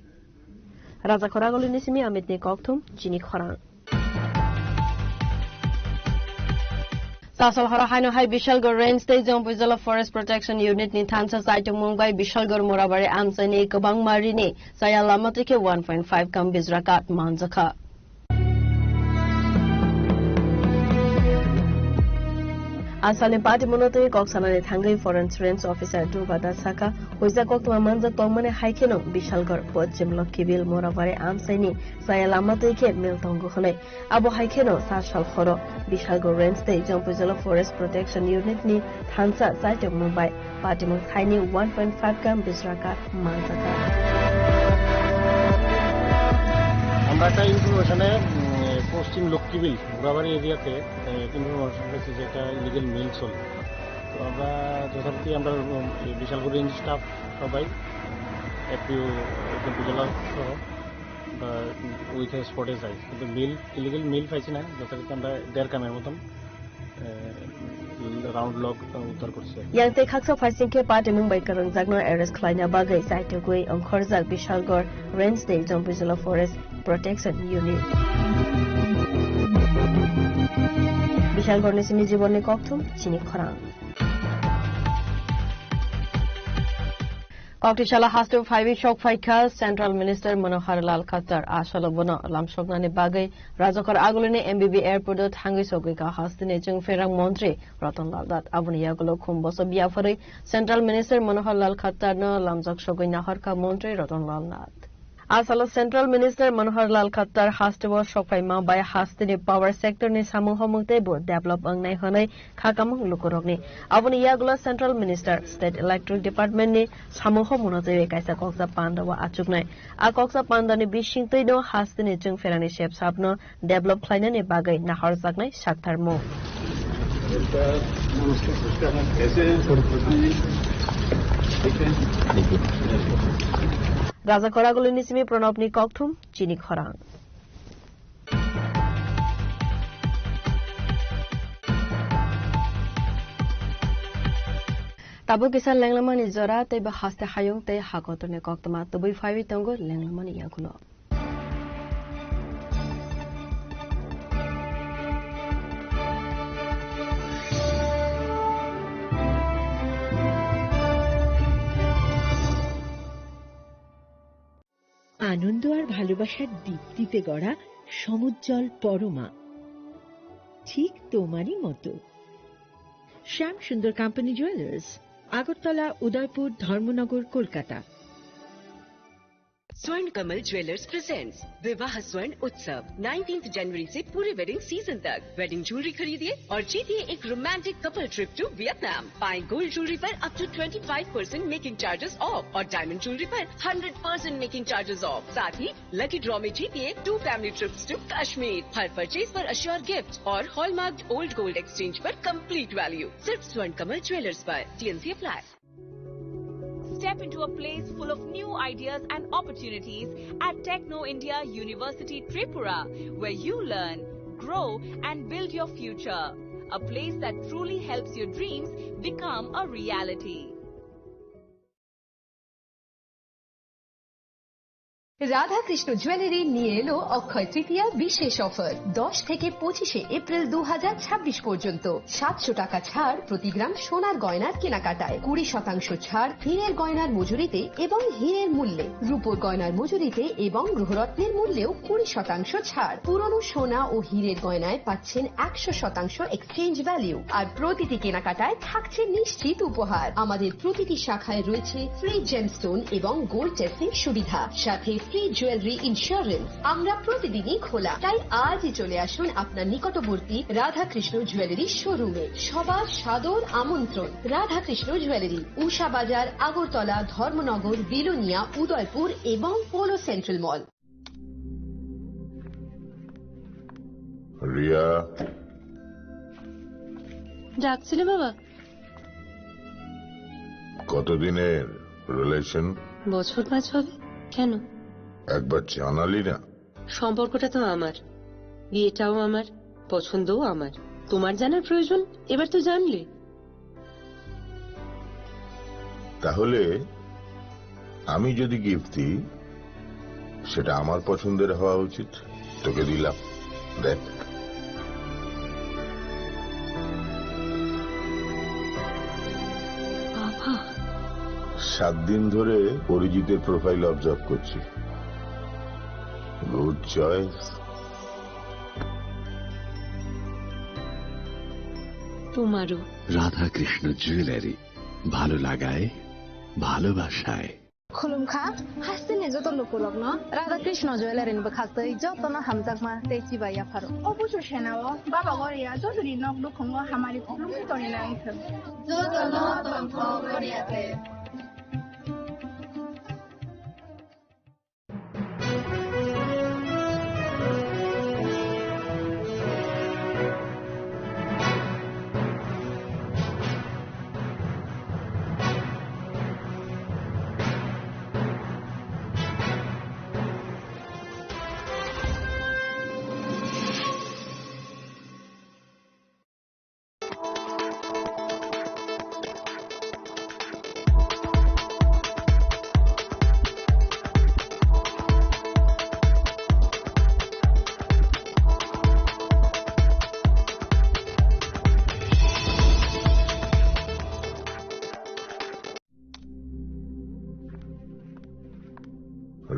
Raja Khoragulini simi Amitni kokthum chini khorang. Sasol horo haino hai Bishalgarh Range tei Jompujala Forest Protection Unit ni thansa chaitokmung bai Bishalgarh Morabari amchaini kwbangma rini chaya lama twi khe one point five kam bijra kath manjakha. Asalni patimungo twi kok sanani thangwi Forest Range Officer Dhruva Das sakha, huijak koktwma manjak tongmani hai kheno Bishalgarh, Poschim Lokhibil, Morabari amchaini chaya lama twi khe mil tongo hwnwi. Abo hai kheno sasol horo Bishalgarh Range tei Jompujala Forest Protection Unit ni thansa chaitokmung bai patimung thaini one point five gram bijra kath manjakha. আমরা একটা ইনফরমেশনে, উম, পশ্চিম লক্ষ্মীবিল, ঘোড়াবাড়ি এরিয়াতে, এ, ইনফরমেশন পেয়েছি যে একটা ইলিগেল মিল চলে। তো আমরা যথারীতি আমরা, উম, এই বিশালগড় রেঞ্জ স্টাফ সবাই, এফপিও, জেলা সহ, বা উইথ স্পটে যাই, কিন্তু মিল, ইলিগেল মিল পাইছি না, যথারীতি আমরা দেড় কামের মতন, এ, রাউন্ড লগ উদ্ধার করছি। Yang tei khaksa phaising khe patimung bai kwrwngjakno arrest khlaina bagwi chaitugwi ongkhorjak Bishalgarh Range tei Jompujala Forest Protection Unit. Bishalgarh ni simi Jibonni kokthum chini khorang. Koktisala hasteo phaiwi sok phaikha Central Minister Manohar Lal Khattar. Asalo bono lamsoknani bagwi Rajakhor agulini M B B airport o thangwi sogwikha hasteni chwngpherang montri Ratan Lal Nath. Aboni yagulo khum boso biyapharwi Central Minister Manohar Lal Khattar no lamjak sogwi nahorkha montri Ratan Lal Nath. Asalo Central Minister Manohar Lal Khattar hasteo sokphaima bai hasteni power sector ni samung homung teibo develop wngnai hwnwi khakamung lukurokni. Aboni yagulo Central Minister State Electric Department ni samung homungno twiwi kaisa koksa pandao achuknai. A koksa pandani bisingtwino hasteni chwngpherangni sepsapno develop khlainani bagwi nahorjaknai saktharmung. Raja Koragulini simi Pranabni kokthum chini khorang. Tabuk kisa lenglamani jora tei bo haste hayung tei hakotorni koktwma tubui phaiwi tongo lenglamani yagulo. আনন্দ আর ভালোবাসার দীপ্তিতে গড়া সমুজ্জ্বল পরমা, ঠিক তোমারই মতো। শ্যাম সুন্দর company jewellers, Agartala, উদয়পুর, ধর্মনগর, কলকাতা। स्वर्ण Kamal jewellers presents विवाह स्वर्ण उत्सव, नाइनटीन्थ जनवरी से पूरे वेडिंग सीजन तक। वेडिंग ज्वेलरी खरीदिए और जीतिए एक romantic couple trip to Vietnam. पाएं गोल्ड ज्वेलरी पर up to twenty five percent making charges off और डायमंड ज्वेलरी पर hundred percent making charges off. साथ ही लकी ड्रॉ में जीतिए two family trips to Kashmir. हर परचेज पर अश्योर गिफ्ट और हॉलमार्क्ड ओल्ड गोल्ड एक्सचेंज पर कंप्लीट वैल्यू। सिर्फ स्वर्ण कमल ज्वेलर्स पर। TNC apply. Step into a place full of new ideas and opportunities at Techno India University Tripura, where you learn, grow, and build your future. A place that truly helps your dreams become a reality. Radhakrishna jewellery নিয়ে এলো অক্ষয় তৃতীয়া বিশেষ অফার। দশ থেকে পঁচিশে এপ্রিল দু হাজার ছাব্বিশ পর্যন্ত সাতশো টাকা ছাড় প্রতি গ্রাম সোনার গয়নার কেনাকাটায়, কুড়ি শতাংশ ছাড় হীরের গয়নার মজুরিতে এবং হীরের মূল্যে, রূপোর গয়নার মজুরিতে এবং গৃহরত্নের মূল্যেও কুড়ি শতাংশ ছাড়। পুরনো সোনা ও হীরের গয়নায় পাচ্ছেন একশো শতাংশ এক্সচেঞ্জ ভ্যালু, আর প্রতিটি কেনাকাটায় থাকছে নিশ্চিত উপহার। আমাদের প্রতিটি শাখায় রয়েছে ফ্রি জেমস্টোন এবং গোল্ড টেস্টিং সুবিধা, সাথে ফ্রি জুয়েলারি ইন্স্যুরেন্স। আমরা প্রতিদিনই খোলা, তাই আজই চলে আসুন আপনার নিকটবর্তী রাধাকৃষ্ণ জুয়েলারি শোরুমে। সবার সাদর আমন্ত্রণ। রাধাকৃষ্ণ জুয়েলারি, উষা বাজার, আগরতলা, ধর্মনগর, বিলোনিয়া, উদয়পুর এবং পোলো সেন্ট্রাল মল। রিয়া। ডাকছিলে বাবা? কতদিনের রিলেশন? বছর পাঁচ হবে। কেন? একবার জানালি না। সম্পর্কটা তো আমার, বিয়েটাও আমার। পছন্দও আমার। তোমার জানার প্রয়োজন, এবার তো জানলে। তাহলে আমি যদি গিফট দিই, সেটা আমার পছন্দের হওয়া উচিত। তোকে দিলাম, দেখ। বাবা। সাত দিন ধরে অরিজিতের প্রোফাইল অবজার্ভ করছি। Good choice. তোমারও। রাধাকৃষ্ণ জুয়েলারি, ভালো লাগায়, ভালোবাসায়। Khulumkha, hasteni joto lukurokno Radha Krishna Jewellery ni bwkhaktwi jotono hamjakma tei chibai yapharo. O busu senao Baba Goria jotoni nok nukhungo hamari khulumwi tongwi nang thung. Jotono tongthok Goria te.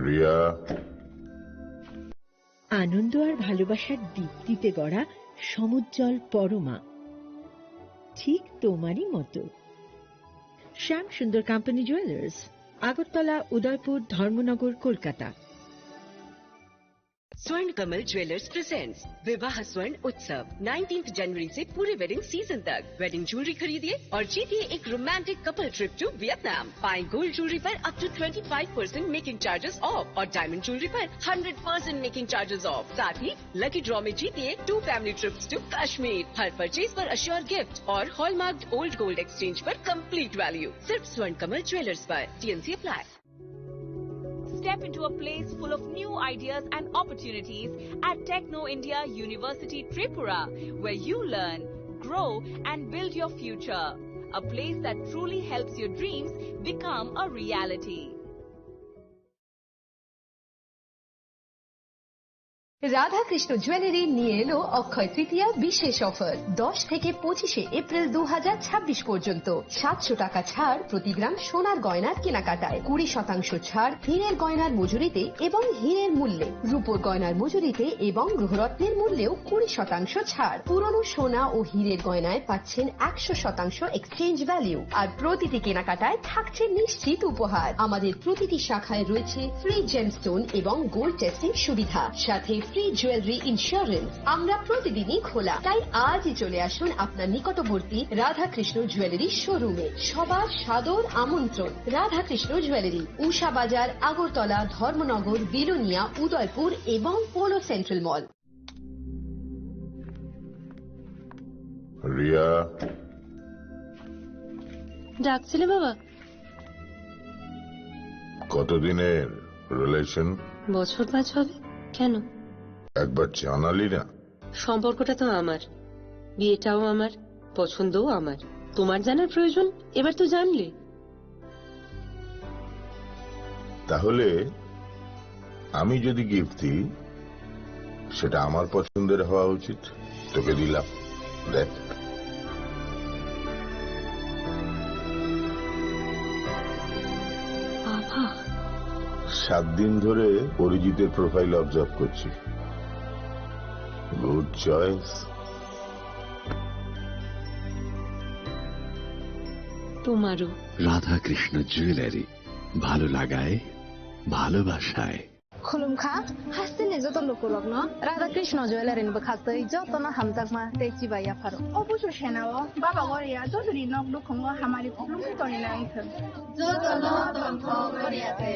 Riya. আনন্দ আর ভালোবাসার দীপ্তিতে গড়া সমুজ্জ্বল পরমা, ঠিক তোমারই মতো। শ্যাম সুন্দর company jewellers, Agartala, উদয়পুর, ধর্মনগর, Kolkata. Swarn Kamal Jewellers presents Vivah Swarn Utsav, nineteenth January से पूरे wedding season तक। वेडिंग ज्वेलरी खरीदिए और जीतिए एक romantic couple trip to Vietnam. पाएं गोल्ड ज्वेलरी पर up to twenty five percent making charges off और डायमंड ज्वेलरी पर hundred percent making charges off. साथ ही लकी ड्रॉ में जीतिए two family trips to Kashmir. हर परचेज पर अश्योर गिफ्ट और हॉलमार्क्ड ओल्ड गोल्ड एक्सचेंज पर कंप्लीट वैल्यू। सिर्फ स्वर्ण कमल ज्वेलर्स पर। TNC apply. Step into a place full of new ideas and opportunities at Techno India University Tripura, where you learn, grow, and build your future. A place that truly helps your dreams become a reality. Radhakrishna jewellery নিয়ে এলো অক্ষয় তৃতীয়া বিশেষ অফার। দশ থেকে পঁচিশে এপ্রিল দু হাজার ছাব্বিশ পর্যন্ত সাতশো টাকা ছাড় প্রতি গ্রাম সোনার গয়নার কেনাকাটায়, কুড়ি শতাংশ ছাড় হীরের গয়নার মজুরিতে এবং হীরের মূল্যে, রূপোর গয়নার মজুরিতে এবং গ্রহরত্নের মূল্যেও কুড়ি শতাংশ ছাড়। পুরনো সোনা ও হীরের গয়নায় পাচ্ছেন একশো শতাংশ এক্সচেঞ্জ ভ্যালু, আর প্রতিটি কেনাকাটায় থাকছে নিশ্চিত উপহার। আমাদের প্রতিটি শাখায় রয়েছে ফ্রি জেমস্টোন এবং গোল্ড টেস্টিং সুবিধা, সাথে ফ্রি জুয়েলারি ইন্স্যুরেন্স। আমরা প্রতিদিনই খোলা, তাই আজই চলে আসুন আপনার নিকটবর্তী রাধাকৃষ্ণ জুয়েলারি শোরুমে। সবার সাদর আমন্ত্রণ। রাধাকৃষ্ণ জুয়েলারি, উষা বাজার, আগরতলা, ধর্মনগর, বিলোনিয়া, উদয়পুর এবং পোলো সেন্ট্রাল মল। রিয়া। ডাকছিলে বাবা? কতদিনের রিলেশন? বছর পাঁচ হবে। কেন? একবার জানালি না। সম্পর্কটা তো আমার, বিয়েটাও আমার, পছন্দও আমার। তোমার জানার প্রয়োজন, এবার তো জানলে। তাহলে আমি যদি গিফট দিই, সেটা আমার পছন্দের হওয়া উচিত। তোকে দিলাম, দেখ। বাবা। সাত দিন ধরে অরিজিতের প্রোফাইল অবজার্ভ করছি। Good choice. তোমারও। রাধাকৃষ্ণ জুয়েলারি, ভালো লাগায়, ভালোবাসায়। Khulumkha, hasteni joto lukurokno Radha Krishna Jewellery ni bwkhaktwi jotono hamjakma tei chibai yapharo. O busu senao Baba Goria jotoni nok nukhungo hamari khulumwi tongwi nang thung. Jotono tongthok Goria te.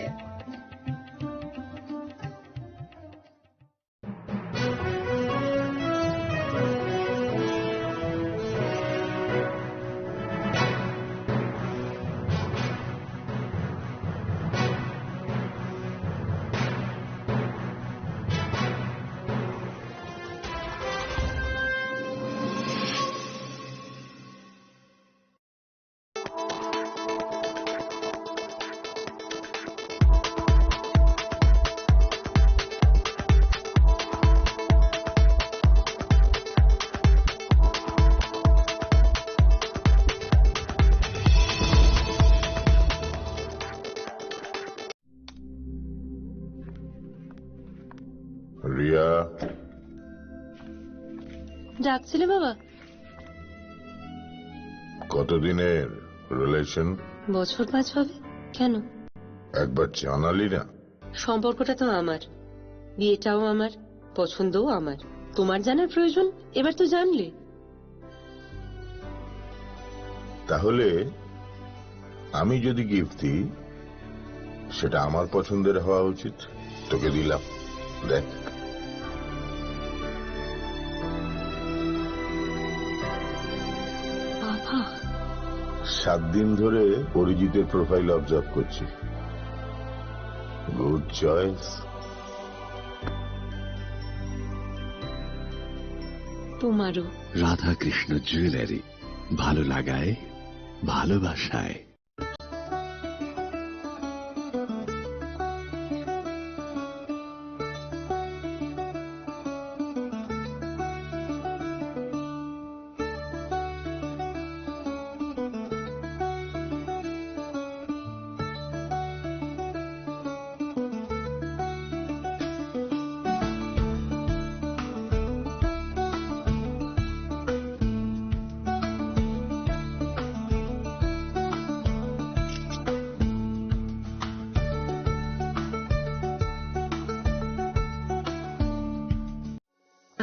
ডাকছিলে বাবা? কতদিনের রিলেশন? বছর পাঁচ হবে। কেন? একবার জানালি না। সম্পর্কটা তো আমার, বিয়েটাও আমার, পছন্দও আমার। তোমার জানার প্রয়োজন? এবার তো জানলে। তাহলে আমি যদি গিফট দিই, সেটা আমার পছন্দের হওয়া উচিত। তোকে দিলাম, দেখ। বাবা। সাত দিন ধরে অরিজিতের প্রোফাইল অবজার্ভ করছি। Good choice. তোমারও। রাধাকৃষ্ণ জুয়েলারি, ভালো লাগায়, ভালোবাসায়।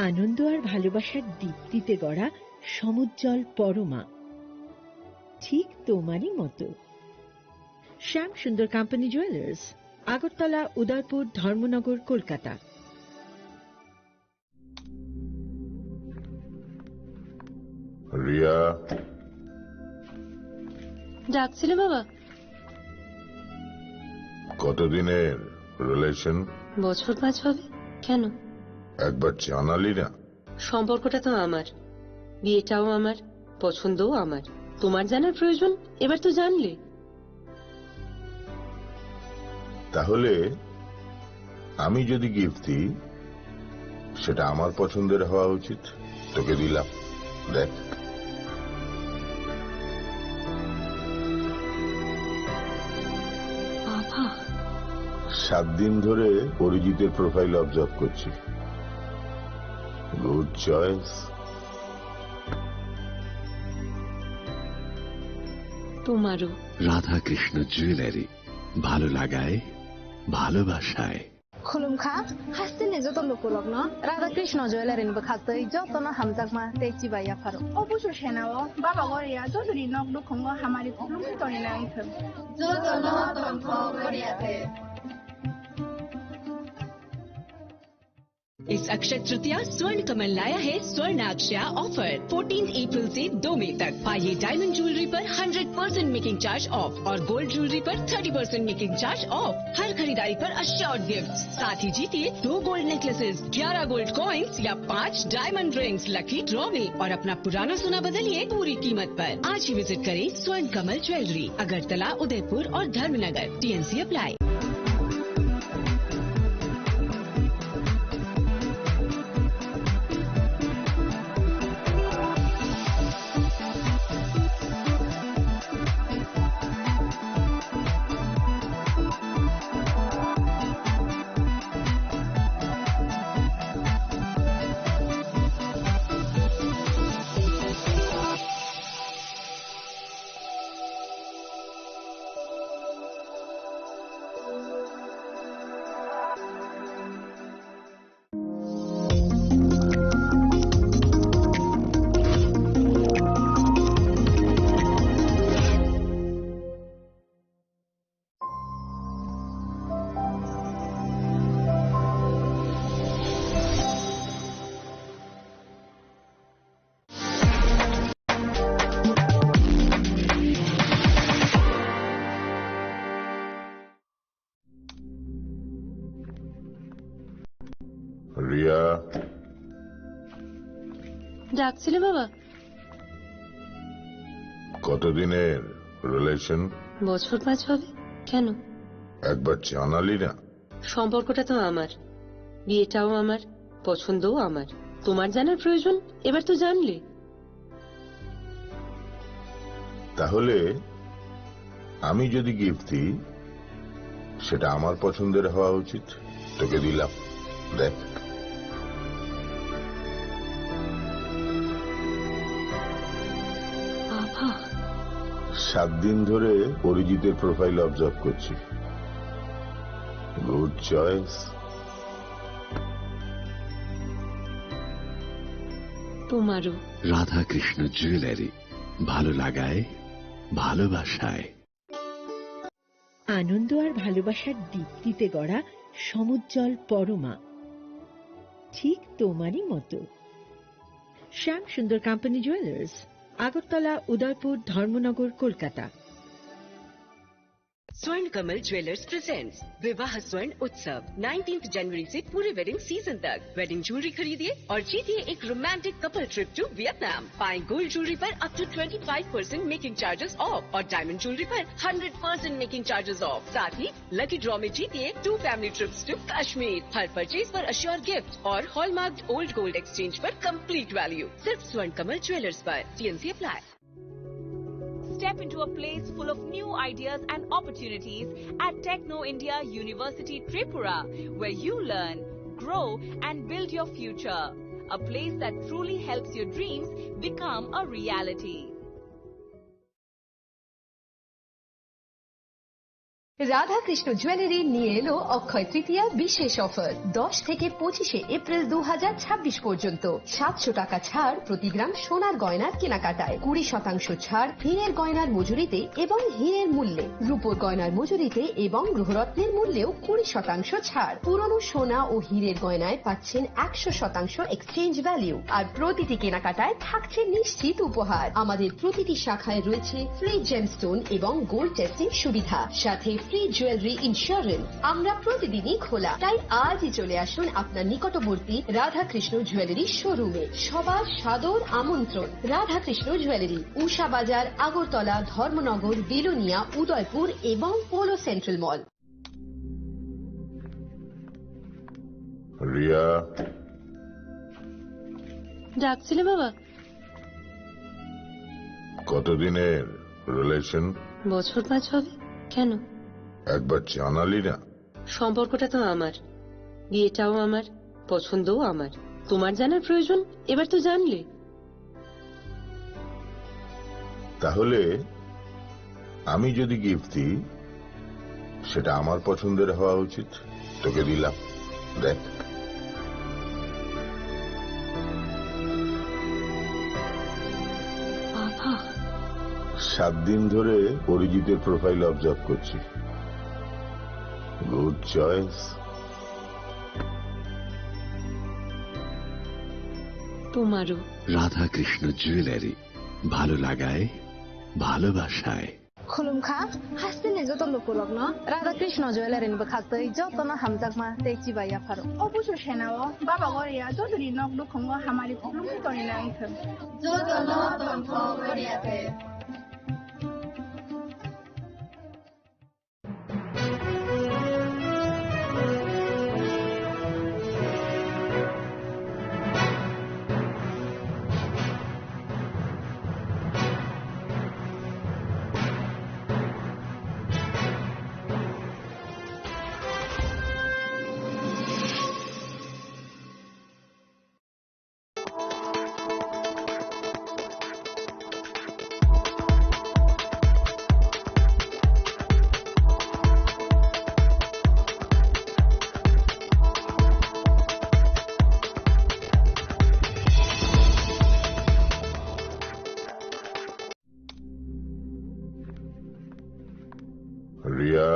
আনন্দ আর ভালোবাসার দীপ্তিতে গড়া সমুজ্জ্বল পরমা, ঠিক তোমারই মতো। শ্যাম সুন্দর কোম্পানি জুয়েলার্স, আগরতলা, উদয়পুর, ধর্মনগর, কলকাতা। রিয়া। ডাকছিলে বাবা? কতদিনের রিলেশন? বছর পাঁচ হবে। কেন? একবার জানালি না। সম্পর্কটা তো আমার, বিয়েটাও আমার, পছন্দও আমার। তোমার জানার প্রয়োজন? এবার তো জানলে। তাহলে আমি যদি গিফট দিই, সেটা আমার পছন্দের হওয়া উচিত। তোকে দিলাম, দেখ। বাবা। সাত দিন ধরে অরিজিতের প্রোফাইল অবজার্ভ করছি। Good choice. তোমারও। রাধাকৃষ্ণ জুয়েলারি, ভালো লাগায়, ভালোবাসায়। Khulumkha, hasteni joto lukurokno Radha Krishna Jewellery ni bwkhaktwi jotono hamjakma tei chibai yapharo. O busu senao Baba Goria jotoni nok nukhungo hamari khulumwi tonina wngthwng. Jotono tongthok Goria de. इस अक्षय तृतीया स्वर्ण कमल लाया है स्वर्ण अक्षया offer, fourteen April से दो मई तक। पाइए डायमंड ज्वेलरी पर hundred percent making charge off और गोल्ड ज्वेलरी पर thirty percent making charge off. हर खरीदारी पर अश्योर्ड गिफ्ट, साथ ही जीतिए दो गोल्ड नेकलेसेस, ग्यारह गोल्ड कॉइंस या पाँच डायमंड रिंग्स लकी ड्रॉ में और अपना पुराना सोना बदलिए पूरी कीमत पर। आज ही विजिट करें स्वर्ण कमल ज्वेलरी, अगरतला, उदयपुर और धर्मनगर। TNC apply. রিয়া। ডাকছিলে বাবা? কতদিনের রিলেশন? বছর পাঁচ হবে। কেন? একবার জানালি না। সম্পর্কটা তো আমার, বিয়েটাও আমার, পছন্দও আমার। তোমার জানার প্রয়োজন? এবার তো জানলে। তাহলে আমি যদি গিফট দিই, সেটা আমার পছন্দের হওয়া উচিত। তোকে দিলাম, দেখ। সাত দিন ধরে অরিজিতের প্রোফাইল অবজার্ভ করছি। Good choice. তোমারও। রাধাকৃষ্ণ জুয়েলারি, ভালো লাগায়, ভালোবাসায়। আনন্দ আর ভালোবাসার দীপ্তিতে গড়া সমুজ্জ্বল পরমা, ঠিক তোমারই মতো। শ্যাম সুন্দর কোম্পানি জুয়েলার্স, আগরতলা, উদয়পুর, ধর্মনগর, কলকাতা। स्वर्ण कमल ज्वेलर्स प्रेजेंट्स विवाह स्वर्ण उत्सव, नाइनटीन्थ जनवरी से पूरे वेडिंग सीजन तक। वेडिंग ज्वेलरी खरीदिए और जीतिए एक romantic couple trip to Vietnam. पाएं गोल्ड ज्वेलरी पर up to twenty five percent making charges off और डायमंड ज्वेलरी पर hundred percent making charges off. साथ ही लकी ड्रॉ में जीतिए two family trips to Kashmir. हर परचेज पर अश्योर गिफ्ट और हॉलमार्क्ड ओल्ड गोल्ड एक्सचेंज पर कंप्लीट वैल्यू। सिर्फ स्वर्ण कमल ज्वेलर्स पर। TNC apply. Step into a place full of new ideas and opportunities at Techno India University Tripura, where you learn, grow, and build your future. A place that truly helps your dreams become a reality. Radhakrishna jewellery নিয়ে এলো অক্ষয় তৃতীয়া বিশেষ অফার। দশ থেকে পঁচিশে এপ্রিল দু হাজার ছাব্বিশ পর্যন্ত সাতশো টাকা ছাড় প্রতি গ্রাম সোনার গয়নার কেনাকাটায়, কুড়ি শতাংশ ছাড় হীরের গয়নার মজুরিতে এবং হীরের মূল্যে, রূপোর গয়নার মজুরিতে এবং গ্রহরত্নের মূল্যেও কুড়ি শতাংশ ছাড়। পুরনো সোনা ও হীরের গয়নায় পাচ্ছেন একশো শতাংশ এক্সচেঞ্জ ভ্যালু, আর প্রতিটি কেনাকাটায় থাকছে নিশ্চিত উপহার। আমাদের প্রতিটি শাখায় রয়েছে ফ্রি জেমস্টোন এবং গোল্ড টেস্টিং সুবিধা, সাথে ফ্রি জুয়েলারি ইন্স্যুরেন্স। আমরা প্রতিদিনই খোলা, তাই আজই চলে আসুন আপনার নিকটবর্তী রাধাকৃষ্ণ জুয়েলারি শোরুমে। সবার সাদর আমন্ত্রণ। রাধাকৃষ্ণ জুয়েলারি, উষা বাজার, আগরতলা, ধর্মনগর, বিলোনিয়া, উদয়পুর এবং পোলো সেন্ট্রাল মল। রিয়া। ডাকছিলে বাবা? কতদিনের রিলেশন? বছর পাঁচ হবে। কেন? একবার জানালি না। সম্পর্কটা তো আমার, বিয়েটাও আমার, পছন্দও আমার। তোমার জানার প্রয়োজন? এবার তো জানলে। তাহলে আমি যদি গিফট দিই, সেটা আমার পছন্দের হওয়া উচিত। তোকে দিলাম, দেখ। বাবা। সাত দিন ধরে অরিজিতের প্রোফাইল অবজার্ভ করছি। Good choice. তোমারও। রাধাকৃষ্ণ জুয়েলারি, ভালো লাগায়, ভালোবাসায়। Khulumkha, hasteni joto lukurokno Radha Krishna Jewellery ni bwkhaktwi jotono hamjakma tei chibai yapharo. O busu senao Baba Goria jotoni nok nukhungo hamari khulumkha tongwi nang thung. Jotono tongthok Goria de. Ria.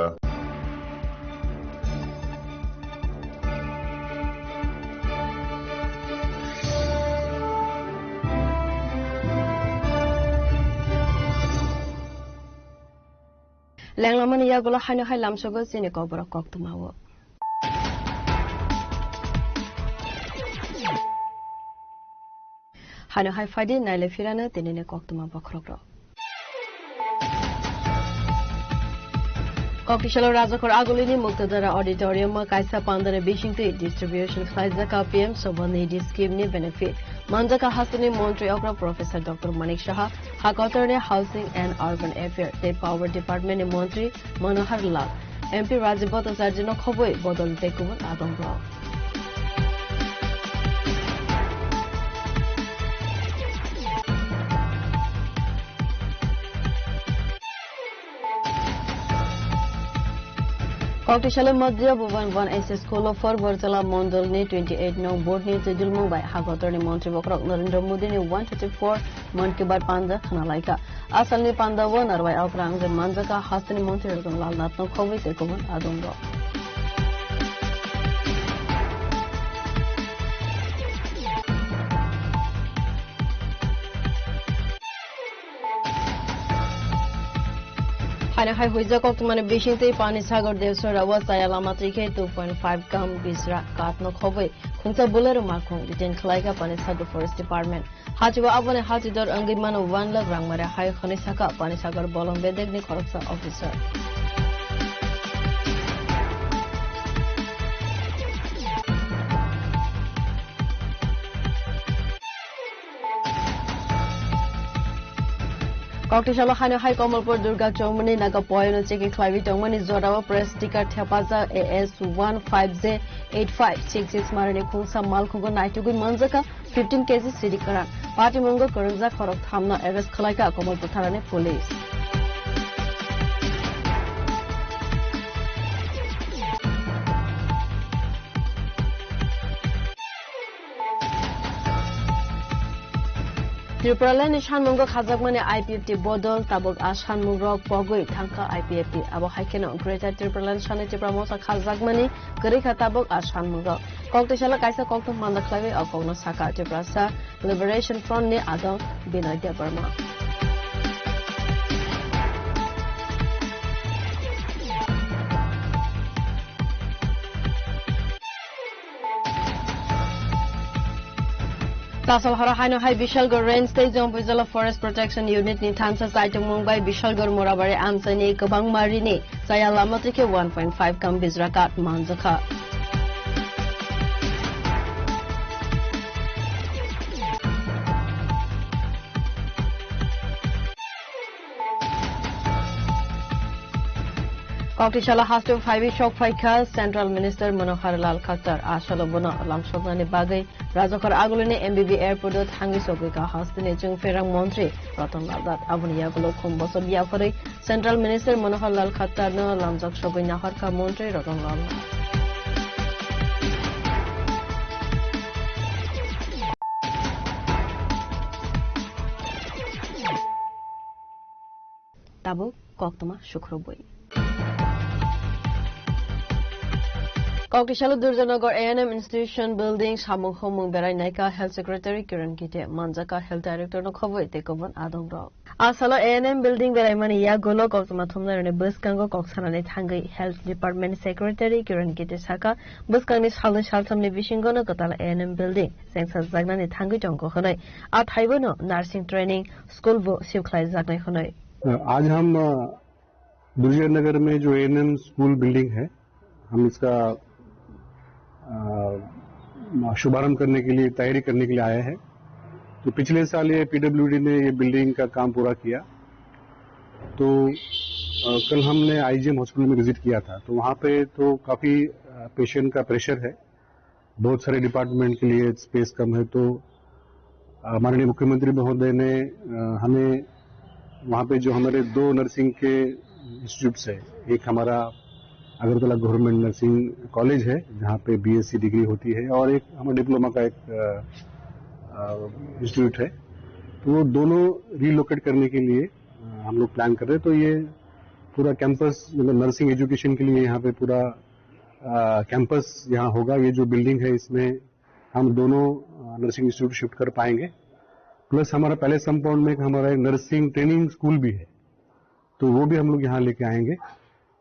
Lenglamani yagulo haino hai lamsogo chini kokborok koktwmao. Hano hai phaidi naile phirano tinini koktwma bokhorokrok. Kokisalo Rajakhor Agulini Muktadara Auditorium o kaisa pandani bisingtwi distribution khlaijak P M Sobha Nidhi scheme ni benefit. Manjaka hasteni montri okra Professor Doctor Manik Saha, hakotorni Housing and Urban Affair tei Power Department ni montri Manohar Lal, M P Rajib Bhattacharya no khobwi bodol tei kubun adong rok. Koktisalo Madhya Bhuban one S S School of Forward Jala Mondol ni twenty eight nong board ni twijlmung bai hakotor ni montri bokrok Narendra Modi ni one thirty four Mann Ki Baat panja khna laikha. Asal ni panda o narwai okrang je manjaka hasteni montri Ratan Lal Nath no khobwi tei kubun adong rok. Haino hai huijak koktwmani bisingtwi Panisagar Dewsora o chaya lama twi khe two point five gram bisra kath no khobwi khungsa Bolero makhung detain khwlaikha Panisagar Forest Department. Hachio aboni hachidor wngwi mano one lakh rang mare hai hwnwi sakha Panisagar bolong bedekni khoroksa officer. Koktisalo haino hai Kamalpur Durga Chowmani naga poyano checking khlaiwi tongmani jorao press sticker thepajak A S one five J eight five six six marini khungsa malkhungo naitugwi manjakha fifteen K G sidi kwran. Patimungo kwrwngjak khorok thamno arrest khlaikha Kamalpur thanani police. Tipraland ni sanmungo khajakmani I P F T bodol tabuk a sanmungrok pogwi thangkha I P F T. Abo hai kheno Greater Tipraland sani Tipra Motha khajakmani kwrwi kha tabuk a sanmungrok. Koktisalo kaisa koktwma manda khlaiwi o kokno sakha Tiprasa Liberation Front ni adong Binoy Debbarma. Tasal horo haino hai Bishalgarh Range tei Jompuijala Forest Protection Unit ni thansa chaitumung bai Bishalgarh Morabari amchaini kwbangma rini chaya lama twi khe one point five gram bisra kath manjakha. Koktisalo haste phaiwi sok phaikha Central Minister Manohar Lal Khattar. Asalo bono lamsoknani bagwi Rajakhor agulini M B B Airport o thangwi sogwi kha hasteni chwngpherang montri Ratan Lal Nath. Aboni yagulo khum bosok yaphorwi Central Minister Manohar Lal Khattar no lamjak sogwi naharkha montri Ratan Lal Nath. Tabuk koktwma sukrubwi. Koktisalo Durjanagar A N M Institution Building samung humung berai naikha Health Secretary Kiran Gite, manjaka Health Director no khobwi tei kubun adongrok. Asalo A N M Building beraimani yagulo koktwma thumnairokni bwskango kok sanani thangwi Health Department Secretary Kiran Gite sakha, bwskangni salnwi salthamni bisingono kwtal A N M Building chengsajaknani thangwi tongo hwnwi. A thaibono nursing training school bo sibkhlaijaknai hwnwi. आज हम, अ, दुर्जय नगर में जो ANM school building है, हम इसका, अ, शुभारंभ करने के लिए, तैयारी करने के लिए आए हैं। तो पिछले साल ये पीडब्ल्यूडी ने ये बिल्डिंग का काम पूरा किया। तो, अ, कल हमने आईजीएम हॉस्पिटल में विजिट किया था, तो वहाँ पे तो काफ़ी, अ, पेशेंट का प्रेशर है। बहुत सारे डिपार्टमेंट के लिए स्पेस कम है, तो, अ, माननीय मुख्यमंत्री महोदय ने, अ, हमें वहाँ पे जो हमारे दो नर्सिंग के इंस्टीट्यूट्स है, एक हमारा अगरतला गवर्नमेंट नर्सिंग कॉलेज है, जहाँ पे बीएससी डिग्री होती है, और एक हमारा डिप्लोमा का एक, अ, अ, इंस्टीट्यूट है, तो वो दोनों रिलोकेट करने के लिए, अ, हम लोग प्लान कर रहे हैं। तो ये पूरा कैंपस, मतलब, नर्सिंग एजुकेशन के लिए यहाँ पे पूरा अ, कैंपस यहाँ होगा। ये जो बिल्डिंग है, इसमें हम दोनों, अ, नर्सिंग इंस्टीट्यूट शिफ्ट कर पाएंगे। प्लस हमारा पैलेस कंपाउंड में एक हमारा एक नर्सिंग ट्रेनिंग स्कूल भी है, तो वो भी हम लोग यहाँ लेके आएंगे।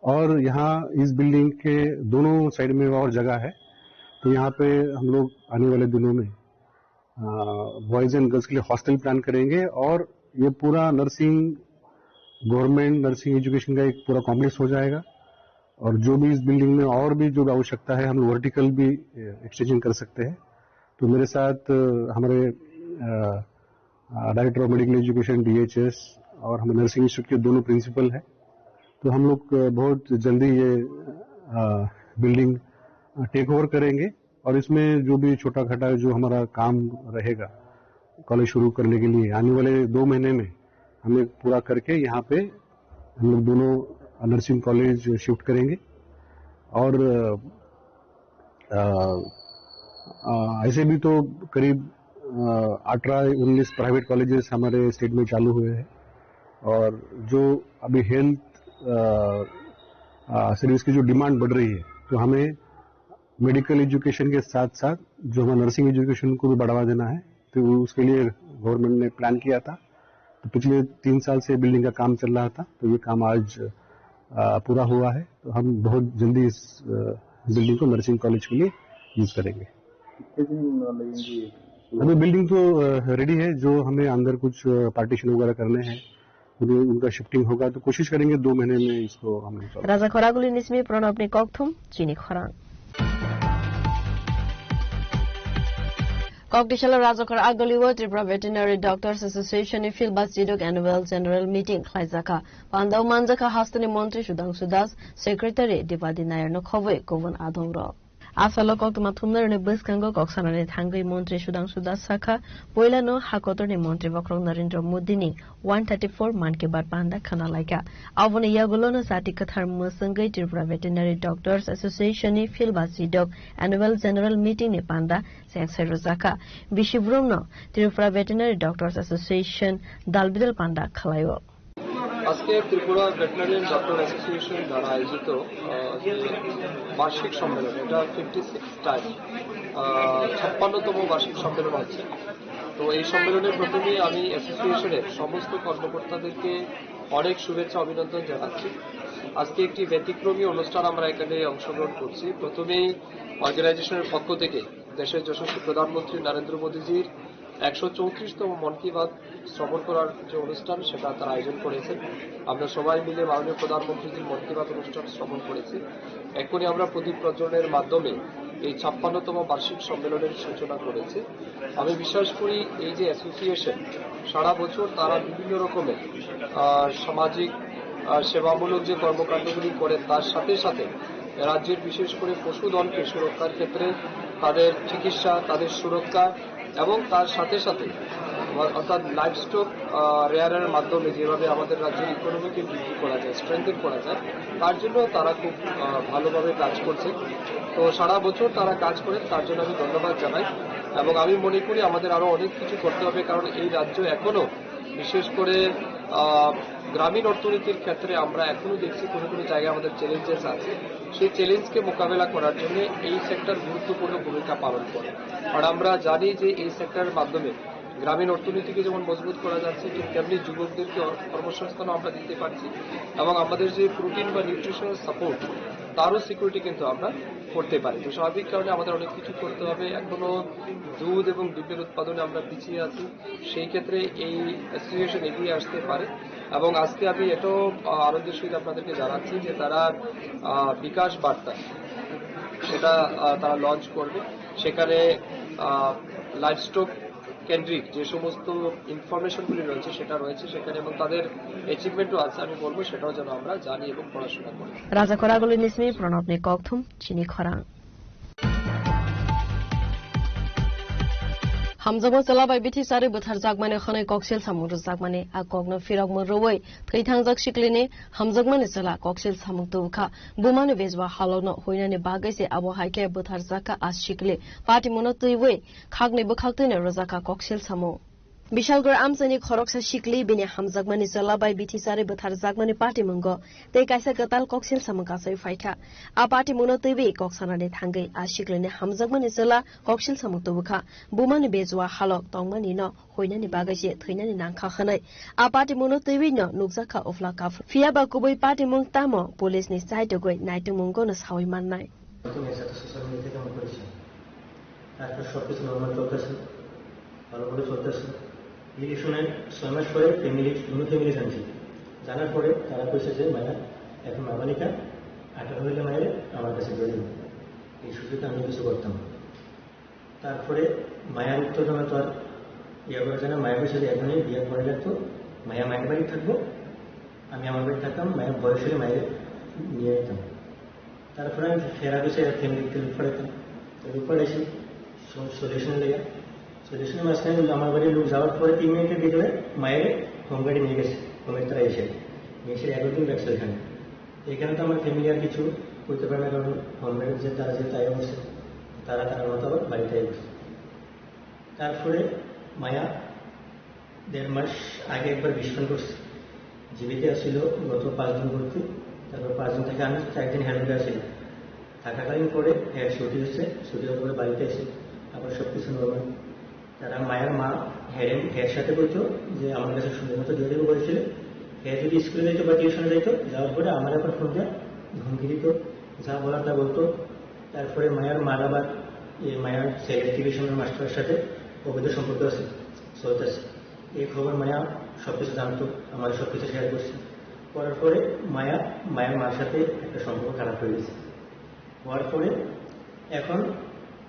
और यहाँ इस बिल्डिंग के दोनों साइड में और जगह है, तो यहाँ पे हम लोग आने वाले दिनों में अ, बॉयज एंड गर्ल्स के लिए हॉस्टल प्लान करेंगे और ये पूरा नर्सिंग, गवर्नमेंट नर्सिंग एजुकेशन का एक पूरा कॉम्प्लेक्स हो जाएगा। और जो भी इस बिल्डिंग में और भी जो भी आवश्यकता है, हम लोग वर्टिकल भी, अ, एक्सटेंशन कर सकते हैं। तो मेरे साथ, अ, हमारे, अ, अ, director of medical education, DHS, और हमारे नर्सिंग इंस्टीट्यूट के दोनों प्रिंसिपल हैं। तो हम लोग, अ, बहुत जल्दी ये, अ, बिल्डिंग, अ, टेक ओवर करेंगे। और इसमें जो भी छोटा-खाता जो हमारा काम रहेगा कॉलेज शुरू करने के लिए, आने वाले दो महीने में हम ये पूरा करके यहाँ पे हम लोग दोनों नर्सिंग कॉलेज शिफ्ट करेंगे। और अ, अ, ऐसे भी तो करीब अठारह उन्नीस प्राइवेट कॉलेजेस हमारे स्टेट में चालू हुए हैं और जो अभी हेल्थ सर्विस की जो डिमांड बढ़ रही है, तो हमें मेडिकल एजुकेशन के साथ साथ जो हमारा नर्सिंग एजुकेशन को भी बढ़ावा देना है। तो उसके लिए गवर्नमेंट ने प्लान किया था। तो पिछले तीन साल से बिल्डिंग का काम चल रहा था, तो ये काम आज अ, पूरा हुआ है। तो हम बहुत जल्दी इस बिल्डिंग को नर्सिंग कॉलेज के लिए यूज करेंगे। अभी बिल्डिंग तो रेडी है, जो हमें अंदर कुछ पार्टीशन वगैरह करने हैं, उनका शिफ्टिंग होगा, तो कोशिश करेंगे दो महीने में इसको हम। Raja Khoraguli nismi Pranabni kokthum chini khorang. Kokdisalo Rajakhor Agaliwo Tripura Veterinary Doctors Association ni Philbas Chidok Annual General Meeting khlaijakha. Pandao manjakha hasteni Montri Sudhangshu Das, Secretary Dipadi Nayar no khobwi kubun adongrok. Asalo koktwma thumnarokni bwskango kok sanani thangwi Montri Sudhangshu Das sakha, puilano hakotorni Montri bokhorok Narendra Modi ni one thirty four Mann Ki Baat panda khana laikha. Aboni yagulono jati kwthar mwswngwi Tripura Veterinary Doctors Association ni Philbas Chidok Annual General Meeting ni panda sengsai rwjakha. Bisi brumno Tripura Veterinary Doctors Association dalbidal panda khlaio. আজকে Tripura veterinarian doctor association দ্বারা আয়োজিত আহ, যে বার্ষিক সম্মেলন, এটা fifty six time, ছাপ্পান্নতম বার্ষিক সম্মেলন হচ্ছে। তো এই সম্মেলনের প্রথমেই আমি অ্যাসোসিয়েশনের সমস্ত কর্মকর্তাদেরকে অনেক শুভেচ্ছা অভিনন্দন জানাচ্ছি। আজকে একটি ব্যতিক্রমী অনুষ্ঠান আমরা এখানে অংশগ্রহণ করছি। প্রথমেই অর্গানাইজেশনের পক্ষ থেকে দেশের যশস্বী প্রধানমন্ত্রী নরেন্দ্র মোদীজির একশো চৌত্রিশতম মন কি বাত শ্রবণ করার যে অনুষ্ঠান, সেটা তারা আয়োজন করেছেন। আমরা সবাই মিলে মাননীয় প্রধানমন্ত্রীজির মন কি বাত অনুষ্ঠান শ্রবণ করেছি। এখনই আমরা প্রদীপ প্রজ্বলনের মাধ্যমে এই ছাপ্পান্নতম বার্ষিক সম্মেলনের সূচনা করেছি। আমি বিশ্বাস করি, এই যে অ্যাসোসিয়েশন, সারা বছর তারা বিভিন্ন রকমের আহ, সামাজিক আহ, সেবামূলক যে কর্মকাণ্ডগুলি করেন, তার সাথে সাথে রাজ্যের বিশেষ করে পশুধনকে সুরক্ষার ক্ষেত্রে তাদের চিকিৎসা, তাদের সুরক্ষা এবং তার সাথে সাথে অর্থাৎ লাইভস্টক রেয়ারের মাধ্যমে যেভাবে আমাদের রাজ্যের ইকোনমিকে বৃদ্ধি করা যায়, স্ট্রেংথেন করা যায়, তার জন্য তারা খুব আহ, ভালোভাবে কাজ করছে। তো সারা বছর তারা কাজ করেন, তার জন্য আমি ধন্যবাদ জানাই। এবং আমি মনে করি আমাদের আরো অনেক কিছু করতে হবে, কারণ এই রাজ্য এখনো বিশেষ করে আহ, গ্রামীণ অর্থনীতির ক্ষেত্রে আমরা এখনো দেখছি কোনো কোনো জায়গায় আমাদের চ্যালেঞ্জেস আছে। সেই চ্যালেঞ্জকে মোকাবেলা করার জন্য এই সেক্টর গুরুত্বপূর্ণ ভূমিকা পালন করে। আর আমরা জানি যে এই সেক্টরের মাধ্যমে গ্রামীণ অর্থনীতিকে যেমন মজবুত করা যাচ্ছে, ঠিক তেমনি যুবকদেরকে অর-, কর্মসংস্থানও আমরা দিতে পারছি। এবং আমাদের যে প্রোটিন বা নিউট্রিশনাল সাপোর্ট, তারও সিকিউরিটি কিন্তু আমরা করতে পারি। তো স্বাভাবিক কারণে আমাদের অনেক কিছু করতে হবে। এখনো দুধ এবং ডিমের উৎপাদনে আমরা পিছিয়ে আছি। সেই ক্ষেত্রে এই অ্যাসোসিয়েশন এগিয়ে আসতে পারে। এবং আজকে আমি এটাও আহ, আনন্দের সহিত আপনাদেরকে জানাচ্ছি যে তারা আহ, বিকাশ বার্তা, সেটা আহ, তারা লঞ্চ করবে। সেখানে লাইভস্টক কেন্দ্রিক যে সমস্ত ইনফরমেশনগুলি রয়েছে, সেটা রয়েছে সেখানে, এবং তাদের অ্যাচিভমেন্টও আছে। আমি বলবো সেটাও যেন আমরা জানি এবং পড়াশোনা করি। Raja Khoraguli nismi Pranabni kokthum chini khorang. Hamjakma chwla bai bithi chari bwtharjakmani hwnwi koksil samung rwjakmani a kokno phirokma rwui thwi thangjak siklini hamjakmani chwla koksil samung tubukha. Bumani bejwa halokno huinani bagwi se abo hai khe bwtharjakha a sikli. Patimungno twiwi khakni bwkhaktwino rwjakha koksil samung. Bishalgarh amchaini khoroksa sikli bini hamjakmani chwla bai bithi chari bwtharjakmani patimungo tei kaisa kwtal koksil samung kachawi phaikha. A patimungno twiwi kok sanani thangwi a siklini hamjakmani chwla koksil samung tubukha. Bumani bejwa halok tongmanino huinani bagwi se thwinani nangkha hwnwi a patimungno twiwino nukjakha uphla kaphur. Phiyaba kubui patimung tamo police ni chaitugwi naitugmungono sawi mannai. প্রথমে এটা তো social media থেকে আমার পরিচয়। তারপর সব কিছু নর্মাল চলতেছে, ভালোভাবে চলতেছে। ইলেকশনের ছয় মাস পরে ফ্যামিলি, দুটো ফ্যামিলি জানছি। জানার পরে তারা কইছে যে মায়া এখন নাবালিকা, আঠারো হইলে মায়ের আমার কাছে দিয়ে দিন। এই সুযোগে আমি কিছু করতাম। তারপরে মায়ার উত্তেজনা তো আর ইয়ে করা যায় না। মায়া কইছে যে এখনই বিয়ে করে রাখতো, মায়া মায়ের বাড়ি থাকবো, আমি আমার বাড়ি থাকতাম, মায়ের বয়স হলে মায়ের নিয়ে যেতাম। তারপরে আমি ফেরা গেছে ফ্যামিলিতে লুক পাঠাইতাম। তো লুক পাঠাইছি সলিউশন লেগে। সলিউশনের মাঝখানে আমার বাড়ির লোক যাওয়ার পরে তিন মিনিটের ভিতরে মায়ের হোম গার্ডে নিয়ে গেছে, হোমের তারা এসে। নিয়ে এসে এগারো দিন রাখছে ওইখানে। এখানে তো আমার ফ্যামিলি আর কিছু করতে পারে না, কারণ গভর্নমেন্ট যে তারা যে তাই অবস্থা, তারা তারা মতো আবার বাড়িতে আই বসে। তারপরে মায়া দেড় মাস আগে একবার বিষ পান করছে। জীবিত ছিল গত পাঁচ দিন করতে, তারপর পাঁচ দিন থেকে আমি চার দিন হেলমেটে আছি। থাকাকালীন পরে এর ছুটি হচ্ছে, ছুটির পরে বাড়িতে এসে আবার সব কিছু নর্মাল। তারা মায়ের মা হেরেন হের সাথে বলতো যে আমার কাছে সুন্দর মতো জড়িয়ে বলেছিল, হে যদি স্কুলে যাইতো বা টিউশনে যাইতো, যাওয়ার পরে আমার এখন ফোন দিয়ে ধমকি দিত, যা বলার তা বলতো। তারপরে মায়ের মার আবার এই মায়ের ছেলে টিউশনের মাস্টারের সাথে অবৈধ সম্পর্ক আছে, চলতেছে। এই খবর মায়া সবকিছু জানতো, আমার সবকিছু শেয়ার করছে। করার পরে মায়া, মায়ের মার সাথে একটা সম্পর্ক খারাপ হয়ে গেছে। হওয়ার পরে এখন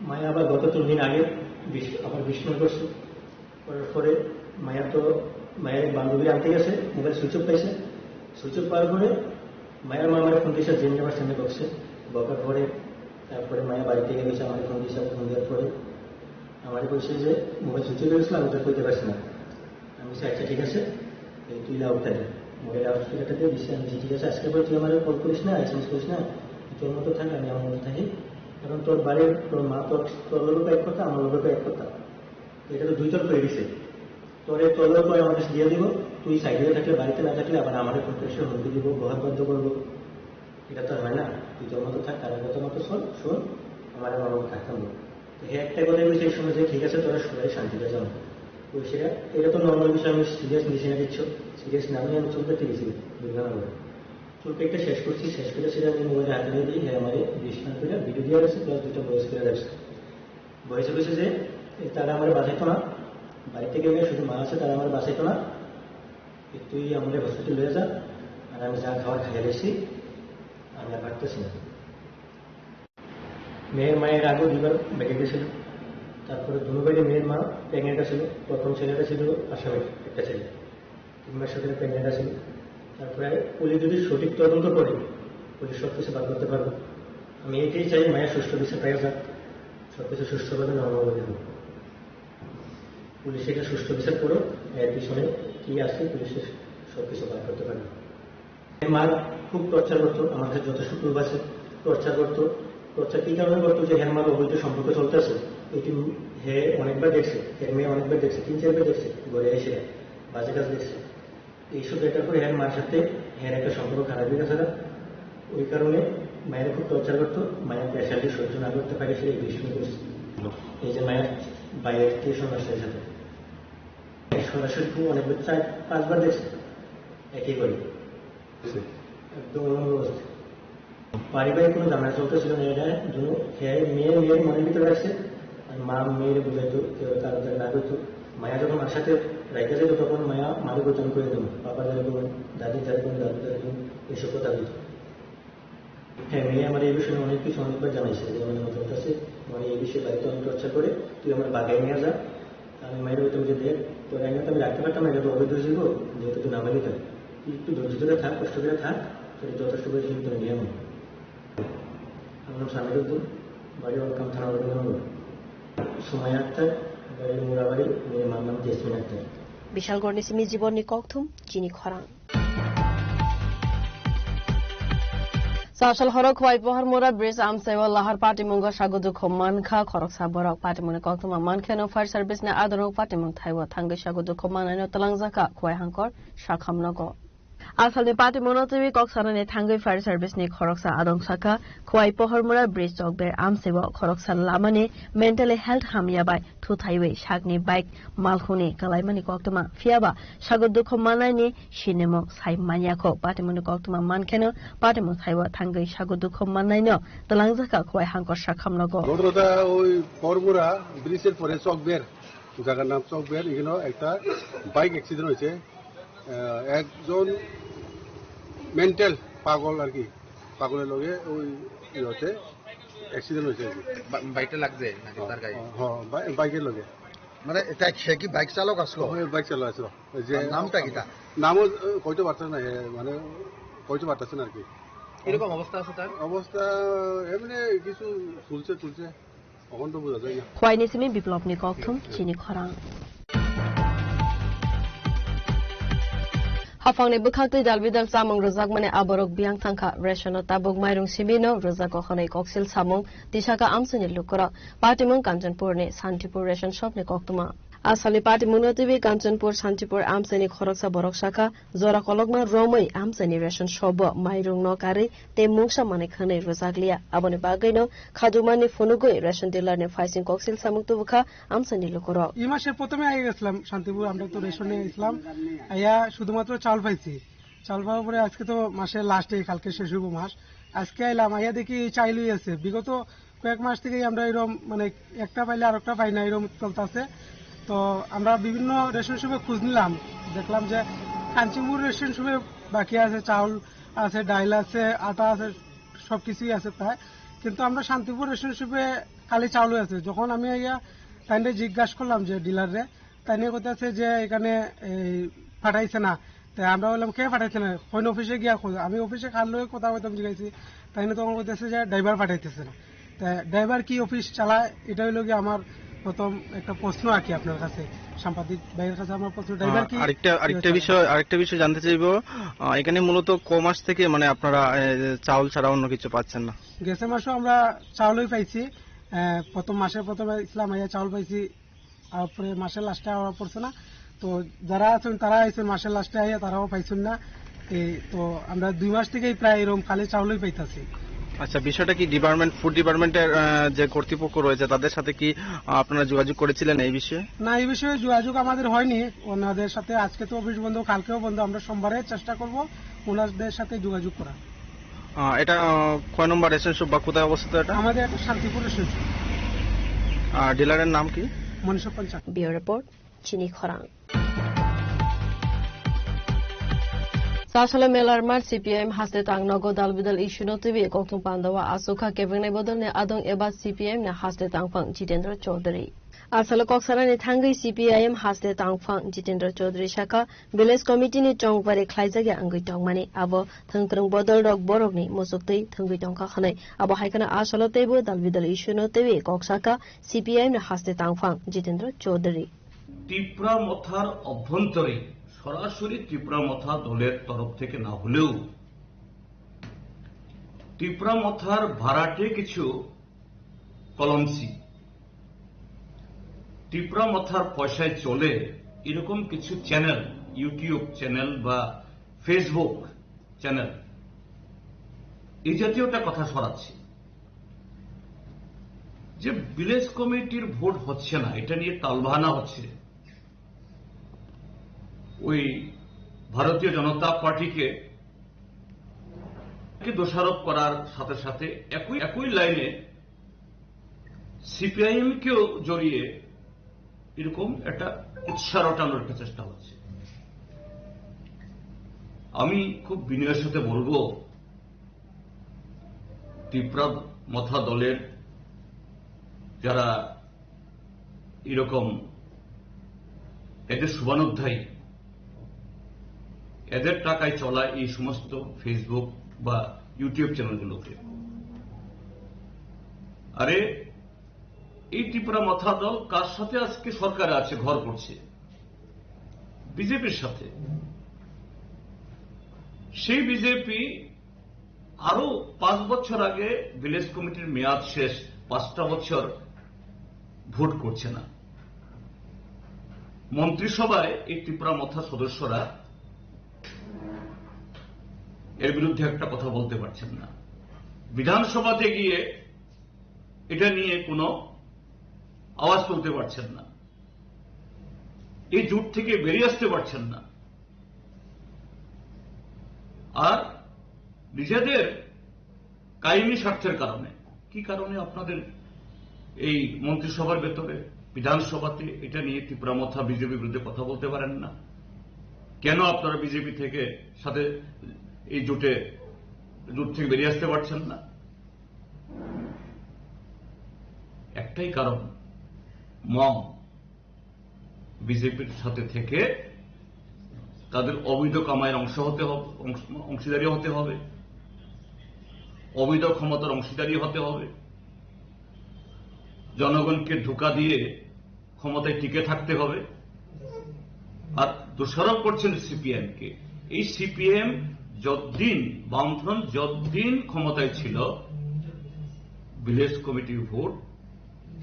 মায়া আবার গত তিন দিন আগে বিষ-, আবার বিষ পান করছে। করার পরে মায়া তো, মায়ের বান্ধবী আনতে গেছে, মোবাইল সুইচ অফ পাইছে। সুইচ অফ পাওয়ার পরে মায়ের মা আমার ফোন দিয়েছে, জেনে আবার সেনে বকছে। বকার পরে তারপরে মায়া বাড়িতে গেছে, আমার ফোন দিয়েছে, ফোন দেওয়ার পরে আমার বলছে যে মোবাইল সুইচ অফ হয়ে গেছিল, আমি তো কইতে পারছি না। আমি বলছি, "আচ্ছা, ঠিক আছে, এই তুই লাউড দে।" মোবাইল লাউড স্পিকারটা দিয়ে দিচ্ছি, আমি বলছি, "ঠিক আছে, আজকে পরে তুই আমার কল করিস না, এসএমএস করিস না, তুই তোর মতো থাক, আমি আমার মতো থাকি। কারণ তোর বাড়ির, তোর মা, তোর, তোর লোকও এক কথা, আমার লোকও এক কথা। তো এটা তো দুই তরফ হয়ে গেছে। তোর এই তোর লোক আমার কাছে দিয়ে দিব, তুই সাইডে থাকলে, বাড়িতে না থাকলে আবার আমাদের ফোন করে সে হুমকি দিব, ঘর বন্ধ করবো।" এটা তো আর হয় না। তুই তোর মতো থাক, তার মতো মতো শোন, শোন, আমার আমার মতো থাকতাম না। তো হে একটা কথাই বলছে এই সময় যে, "ঠিক আছে, তোরা সবাই শান্তিতে যাও।" ওই সেটা, এটা তো নর্মাল বিষয়, আমি সিরিয়াস নিছি না কিচ্ছু। সিরিয়াস না নিয়ে আমি চুল কাটতে গেছি দুর্গানগরে। চুল কাটতে শেষ করছি, শেষ করে সেটা আমি মোবাইল হাতে নিয়ে দিই, হ্যাঁ, আমার বিশ মিনিট করে ভিডিও দিয়ে আছে, প্লাস দুটো ভয়েস করে রাখছে। ভয়েসে বলছে যে, "এ, তারা আমার বাঁচাইতো না, বাড়িতে কেউ নেই, শুধু মা আছে, তারা আমার বাঁচাইতো না। এ, তুই আমাদের হসপিটাল লয়ে যা, আর আমি যা খাওয়ার খাইয়া দিছি, আমি আর পারতেছি না।" মেয়ের মায়ের আগেও দুইবার বেঁকে গেছিল। তারপরে দুনো ভাইরে মেয়ের মা প্রেগনেন্ট আছিল। প্রথম ছেলেটা ছিল আসামি, একটা ছেলে, তিন মাস ধরে প্রেগনেন্ট আছিল। তারপরে পুলিশ যদি সঠিক তদন্ত করে, পুলিশ সব কিছু বার করতে পারবে। আমি এটাই চাই, মায়ের সুষ্ঠু বিচার পাওয়া যাক, সব কিছু সুষ্ঠুভাবে নর্মালভাবে হোক। পুলিশ এটা সুষ্ঠু বিচার করুক, এর পিছনে কি আছে পুলিশের সব কিছু বার করতে পারবে। মার খুব টর্চার করতো, আমার কাছে যথেষ্ট প্রুফ আছে। টর্চার করতো, টর্চার কি কারণে করতো? যে হের মার অবৈধ সম্পর্ক চলতেছে, এটি হে অনেকবার দেখছে, এর মেয়ে অনেকবার দেখছে, তিন চারবার দেখছে, ঘরে এসে বাজে কাজ দেখছে। এইসব দেখার পরে হের মার সাথে হের একটা সম্পর্ক খারাপ হয়ে গেছে। ওই কারণে মায়ের খুব টর্চার করতো, মায়ের প্রেশার দিয়ে সহ্য না করতে পারে, সে এই বিষয়ে করছে। এই যে মায়ের বাইরের টিউশন মাস্টারের সাথে সরাসরি খুব অনেকবার, চার পাঁচবার দেখছে একই বাড়ি। একদম অন্য অবস্থা। পারিবারিক কোনো ঝামেলা চলতেছিল না, এটা দুনো খেয়ে মেয়ে মেয়ের মনের ভিতরে রাখছে। আর মা মেয়ের বুঝাইতো, কেউ তার তার না করতো। মায়া যখন মার সাথে রাইতে যেত, তখন মায়া মারে বলতো, "আমি করে দেবো, বাবা যারে বলুন, দাদি যারে বলুন, দাদু যারে বলুন", এইসব কথা বলতো। হ্যাঁ, মেয়ে আমার এই বিষয়ে অনেক কিছু অনেকবার জানাইছে যে, "আমার আমার কাছে, মানে, এই বিষয়ে বাড়িতে অনেক টর্চার করে, তুই আমার বাগায় নিয়ে যা।" আমি মায়ের বলতাম যে, "দেখ, তোর আইনে তো আমি রাখতে পারতাম না, এটা তো অবৈধ হয়ে যাবো, যেহেতু তুই নাবালিকা। তুই একটু ধৈর্য ধরে থাক, কষ্ট করে থাক, তোর যথেষ্ট পরিশ্রম তোর নিয়ে নেবো।" আমার নাম সামিরুদ্দিন, বাড়ি ওয়ালকাম থানা, ওয়ালকাম। সময় আক্তার, বাড়ি মুরাবাড়ি, মেয়ের মার নাম জেসমিন Akter. Bishalgarhni simi Jibonni kokthum, chini khorang. Sasal horo Khwai Pohor Mura Bridge amsaiwa lahar patimungo sago dukhu mankha khoroksa borok. Patimungni koktwma mankheno fire service ni adorok patimung thaibo thangwi sago dukhu mannaino twlangjakha Khwai Hangkor Sakham nogo. Asalni patimungno twiwi kok sanani thangwi fire service ni khoroksa adong sakha, Khwai Pohormura bridge chokber amsaibo khoroksa lamani mentally health hamya bai thuthaiwi sakni bike malkhungni kwlaimani koktwma. Phiyaba sago dukhu mannaini sinimung sai manyakho. Patimungni koktwma mankheno patimung saibo thangwi sago dukhu mannaino twlangjakha Khwai Hangkor Sakham nogo. ঘটনাটা ওই পরমুরা ব্রিজের পরে চকবের, জায়গার নাম চকবের, এখানে একটা বাইক অ্যাক্সিডেন্ট হয়েছে। আহ, একজন মেন্টাল পাগল আর কি, পাগলের লগে ওই ইয়েতে অ্যাক্সিডেন্ট হয়েছে আর কি। বা-, বাইকটা লাগছে নাকি তার গায়ে? হ্যাঁ, বাই-, বাইকের লগে। মানে এটা সে কি বাইক চালক আসলো? হ্যাঁ, বাইক চালক আসলো। ওই যে তার নামটা কি তার? নামও, আহ, কইতে পারতেছে না, এ, মানে কইতে পারতেছে না আর কি। কিরকম অবস্থা আছে তার? অবস্থা এমনি কিছু ফুলছে টুলছে। Khwaini simi Biplopni kokthum chini khorang. Haphangni bwkhaktwi dalbidal chamung rwjakmani aborok biyang thangkha. Rationo tabuk mairung simi no rwjago hwnwi koksil samung tisakha amchaini lukurok. Patimung Kanchanpurni Santipur ration shopni koktwma. Asalni patimungno twiwi Kanchanpur Santipur amchaini khoroksa borok sakha, jora kolokma romwi amchaini ration shop-o mairungno karwi tei mungsa manwi khwnwi rwjakliya. Aboni bagwino khajukmani phunugwi ration dealer-ni phaising koksil samung tubukha amchaini lukurok. এই মাসে প্রথমে আগে গেছিলাম শান্তিপুর, আমরা তো রেশনে গেছিলাম, আইয়া শুধুমাত্র চাউল পাইছি। চাউল পাওয়ার পরে আজকে তো মাসের লাস্টে, কালকে শেষ হইব মাস। আজকে আইলাম, আইয়া দেখি এই চাইলই আছে। বিগত কয়েক মাস থেকেই আমরা এরকম, মানে, একটা পাইলে আরেকটা পাই না, এরকম চলতেছে। তো আমরা বিভিন্ন রেশন শপে খোঁজ নিলাম, দেখলাম যে কাঞ্চনপুর রেশন শপে বাকি আছে, চাউল আছে, ডাইল আছে, আটা আছে, সবকিছুই আছে প্রায়। কিন্তু আমরা শান্তিপুর রেশন শপে খালি চাউলই আছে। যখন আমি আইয়া তাইরে জিজ্ঞাসা করলাম যে ডিলাররে, তাই নিয়ে কইতাছে যে এখানে এই পাঠাইছে না। তাই আমরা বললাম, "কে পাঠাইছে না? কোন অফিসে গিয়া খোঁজ।" আমি অফিসে কার লগে কথা কইতাম জিজ্ঞাসি, তাই নিয়ে তখন কইতাছে যে ড্রাইভার পাঠাইতেছে না। তা ড্রাইভার কি অফিস চালায়, এটা হইলো গিয়ে আমার প্রথম একটা প্রশ্ন আর কি আপনার কাছে, সাংবাদিক ভাইয়ের কাছে আমার প্রশ্ন, ড্রাইভার আহ, কি আরেকটা, আরেকটা চালায়? বিষয়, আরেকটা বিষয় জানতে চাইবো, আহ, এখানে মূলত ক মাস থেকে, মানে, আপনারা, আহ, চাউল ছাড়া অন্য কিছু পাচ্ছেন না? গেছে মাসও আমরা চাউলই পাইছি। আহ, প্রথম মাসে প্রথমে ইসলাম আইয়া চাউল পাইছি, তারপরে মাসের লাস্টে আবার পড়ছে না। তো যারা আছেন, তারা আইছেন মাসের লাস্টে আইয়া, তারাও পাইছেন না। এই তো আমরা দুই মাস থেকেই প্রায় এরকম খালি চাউলই পাইতাছি। আচ্ছা, বিষয়টা কি ডিপার্টমেন্ট, ফুড ডিপার্টমেন্টের, আহ, যে কর্তৃপক্ষ রয়েছে, তাদের সাথে কি, আহ, আপনারা যোগাযোগ করেছিলেন এই বিষয়ে? না, এই বিষয়ে যোগাযোগ আমাদের হয়নি ওনাদের সাথে। আজকে তো অফিস বন্ধ, কালকেও বন্ধ। আমরা সোমবারে চেষ্টা করব ওনাদের সাথে যোগাযোগ করা। আহ, এটা, আহ, কয় নম্বর রেশন শপ বা কোথায় অবস্থিত এটা? আমাদের এটা শান্তিপুর রেশন শপ। আর ডিলারের নাম কি? মনীষা panchayat. Bureau report, Chini Khorang. Sasalo melarmar C P I M haste tang nogo dal bidal issue no twiwi kokthum pandawa asukha kebengnai bodolni adong eba C P I M ni haste tangphang Jitendra Chaudhary. Asalo kok sanani thangwi C P I M haste tangphang Jitendra Chaudhary sakha, village committee ni chongpari khlaijak ya wngwi tongmani, abo thwngkwrwng bodol rok borokni muchuktwi thwngwi tongkha hwnwi. Abo hai kheno asalo teibo dal bidal issue no teiwi kok sakha C P I M ni haste tangphang Jitendra Chaudhary. Tipra মথার অভ্যন্তরে সরাসরি টিপরা মথা দলের তরফ থেকে না হলেও টিপরা মথার ভাড়াটে কিছু কলমসি, টিপরা মথার পয়সায় চলে এরকম কিছু চ্যানেল, YouTube চ্যানেল বা Facebook চ্যানেল এই জাতীয় একটা কথা ছড়াচ্ছে যে ভিলেজ কমিটির ভোট হচ্ছে না, এটা নিয়ে তালবাহানা হচ্ছে। ওই ভারতীয় জনতা পার্টিকে কে দোষারোপ করার সাথে সাথে একই, একই লাইনে সিপিআইএম কেও জড়িয়ে এরকম একটা উৎসাহ রটানোর একটা চেষ্টা হচ্ছে। আমি খুব বিনয়ের সাথে বলবো, টিপরা মথা দলের যারা এরকম এদের শুভানুধ্যায়ী, এদের টাকায় চলা এই সমস্ত Facebook বা YouTube চ্যানেলগুলোকে। আরে, এই টিপরা মথা দল কার সাথে আজকে সরকারে আছে, ঘর করছে? বিজেপির সাথে। সেই বিজেপি আরো পাঁচ বছর আগে ভিলেজ কমিটির মেয়াদ শেষ, পাঁচটা বছর ভোট করছে না। মন্ত্রিসভায় এই টিপরা মথা সদস্যরা এর বিরুদ্ধে একটা কথা বলতে পারছেন না। বিধানসভাতে গিয়ে এটা নিয়ে কোনো আওয়াজ তুলতে পারছেন না। এই জোট থেকে বেরিয়ে আসতে পারছেন না। আর নিজেদের কায়েমি স্বার্থের কারণে, কি কারণে আপনাদের এই মন্ত্রিসভার ভেতরে, বিধানসভাতে এটা নিয়ে টিপরা মথা বিজেপির বিরুদ্ধে কথা বলতে পারেন না? কেন আপনারা বিজেপি থেকে সাথে এই জোটে, জোট থেকে বেরিয়ে আসতে পারছেন না? একটাই কারণ, মম। বিজেপির সাথে থেকে তাদের অবৈধ কামাইয়ের অংশ হতে হবে, অংশ-, অংশীদারি হতে হবে, অবৈধ ক্ষমতার অংশীদারি হতে হবে, জনগণকে ধোঁকা দিয়ে ক্ষমতায় টিকে থাকতে হবে। আর দোষারোপ করছেন সিপিআইএম কে, এই সিপিএম যতদিন, বামফ্রন্ট যতদিন ক্ষমতায় ছিল, ভিলেজ কমিটির ভোট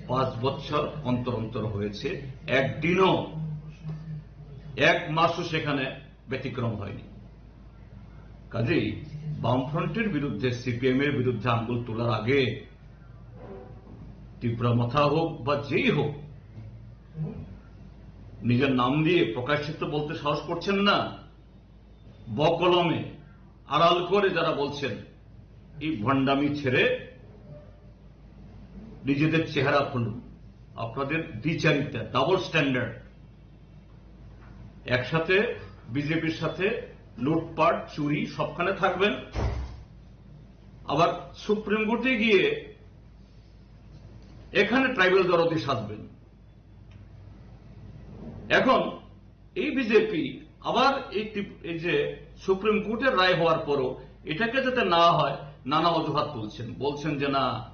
পাঁচ বছর অন্তর অন্তর হয়েছে, একদিনও, এক মাসও সেখানে ব্যতিক্রম হয়নি। কাজেই বামফ্রন্টের বিরুদ্ধে, সিপিএম এর বিরুদ্ধে আঙ্গুল তোলার আগে তীব্র মাথা হোক বা যেই হোক, নিজের নাম দিয়ে প্রকাশ্যে তো বলতে সাহস করছেন না, বকলমে আড়াল করে যারা বলছেন, এই ভণ্ডামি ছেড়ে নিজেদের চেহারা খুলুন। আপনাদের দ্বিচারিতা, ডাবল স্ট্যান্ডার্ড। একসাথে বিজেপির সাথে লুটপাট, চুরি সবখানে থাকবেন, আবার সুপ্রিম কোর্টে গিয়ে এখানে ট্রাইবাল দরদি সাজবেন। এখন এই বিজেপি আবার এই ত্রিপ-, এই যে সুপ্রিম কোর্টের রায় হওয়ার পরও এটাকে যাতে না হয়, নানা অজুহাত তুলছেন, বলছেন যে না,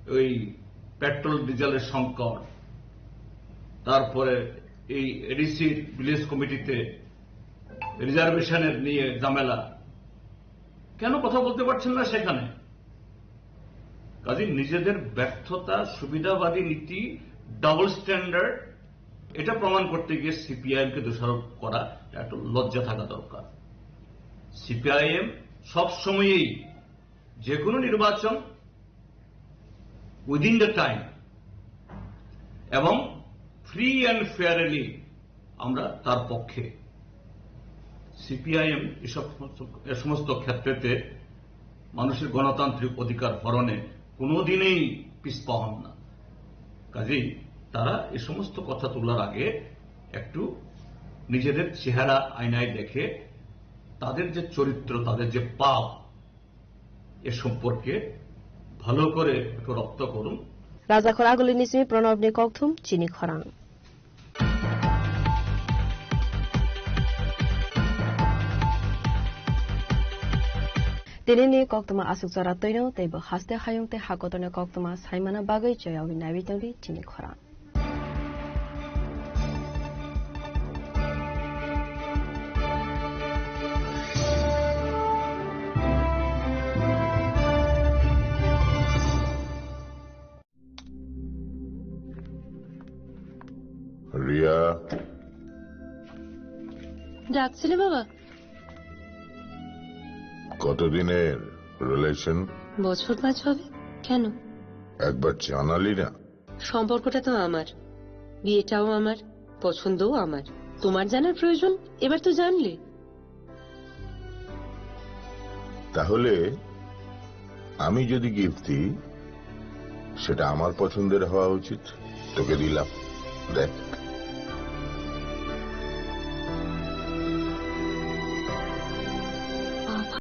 ওই পেট্রোল ডিজেলের সংকট, তারপরে এই এডিসির ভিলেজ কমিটিতে রিজার্ভেশনের নিয়ে ঝামেলা, কেন কথা বলতে পারছেন না সেখানে? কাজে নিজেদের ব্যর্থতা, সুবিধাবাদী নীতি, ডাবল স্ট্যান্ডার্ড, এটা প্রমাণ করতে গিয়ে সিপিআইএম কে দোষারোপ করা একটু লজ্জা থাকা দরকার। সিপিআইএম সব সময়ই যে কোনো নির্বাচন উইদিন দ্য টাইম এবং ফ্রি অ্যান্ড ফেয়ারলি আমরা তার পক্ষে। সিপিআইএম এসব সমস্ত, এ সমস্ত ক্ষেত্রেতে মানুষের গণতান্ত্রিক অধিকার হরণে কোনোদিনই পিছপা হন না। কাজেই তারা এ সমস্ত কথা তোলার আগে একটু নিজেদের চেহারা আয়নায় দেখে, তাদের যে চরিত্র, তাদের যে পাপ, এ সম্পর্কে ভালো করে একটু রপ্ত করুন। Rajakhor Aguli ni simi Pranab ni kokthum chini khorang. Tini ni koktwma aswk jora twino tei bo haste hayung tei hakotorni koktwma saimana bagwi chayawui naiwi tongdi chini khorang. Riya. ডাকছিলে বাবা? কতদিনের রিলেশন? বছর পাঁচ হবে। কেন? একবার জানালি না। সম্পর্কটা তো আমার, বিয়েটাও আমার, পছন্দও আমার। তোমার জানার প্রয়োজন, এবার তো জানলে। তাহলে আমি যদি গিফট দিই, সেটা আমার পছন্দের হওয়া উচিত। তোকে দিলাম, দেখ।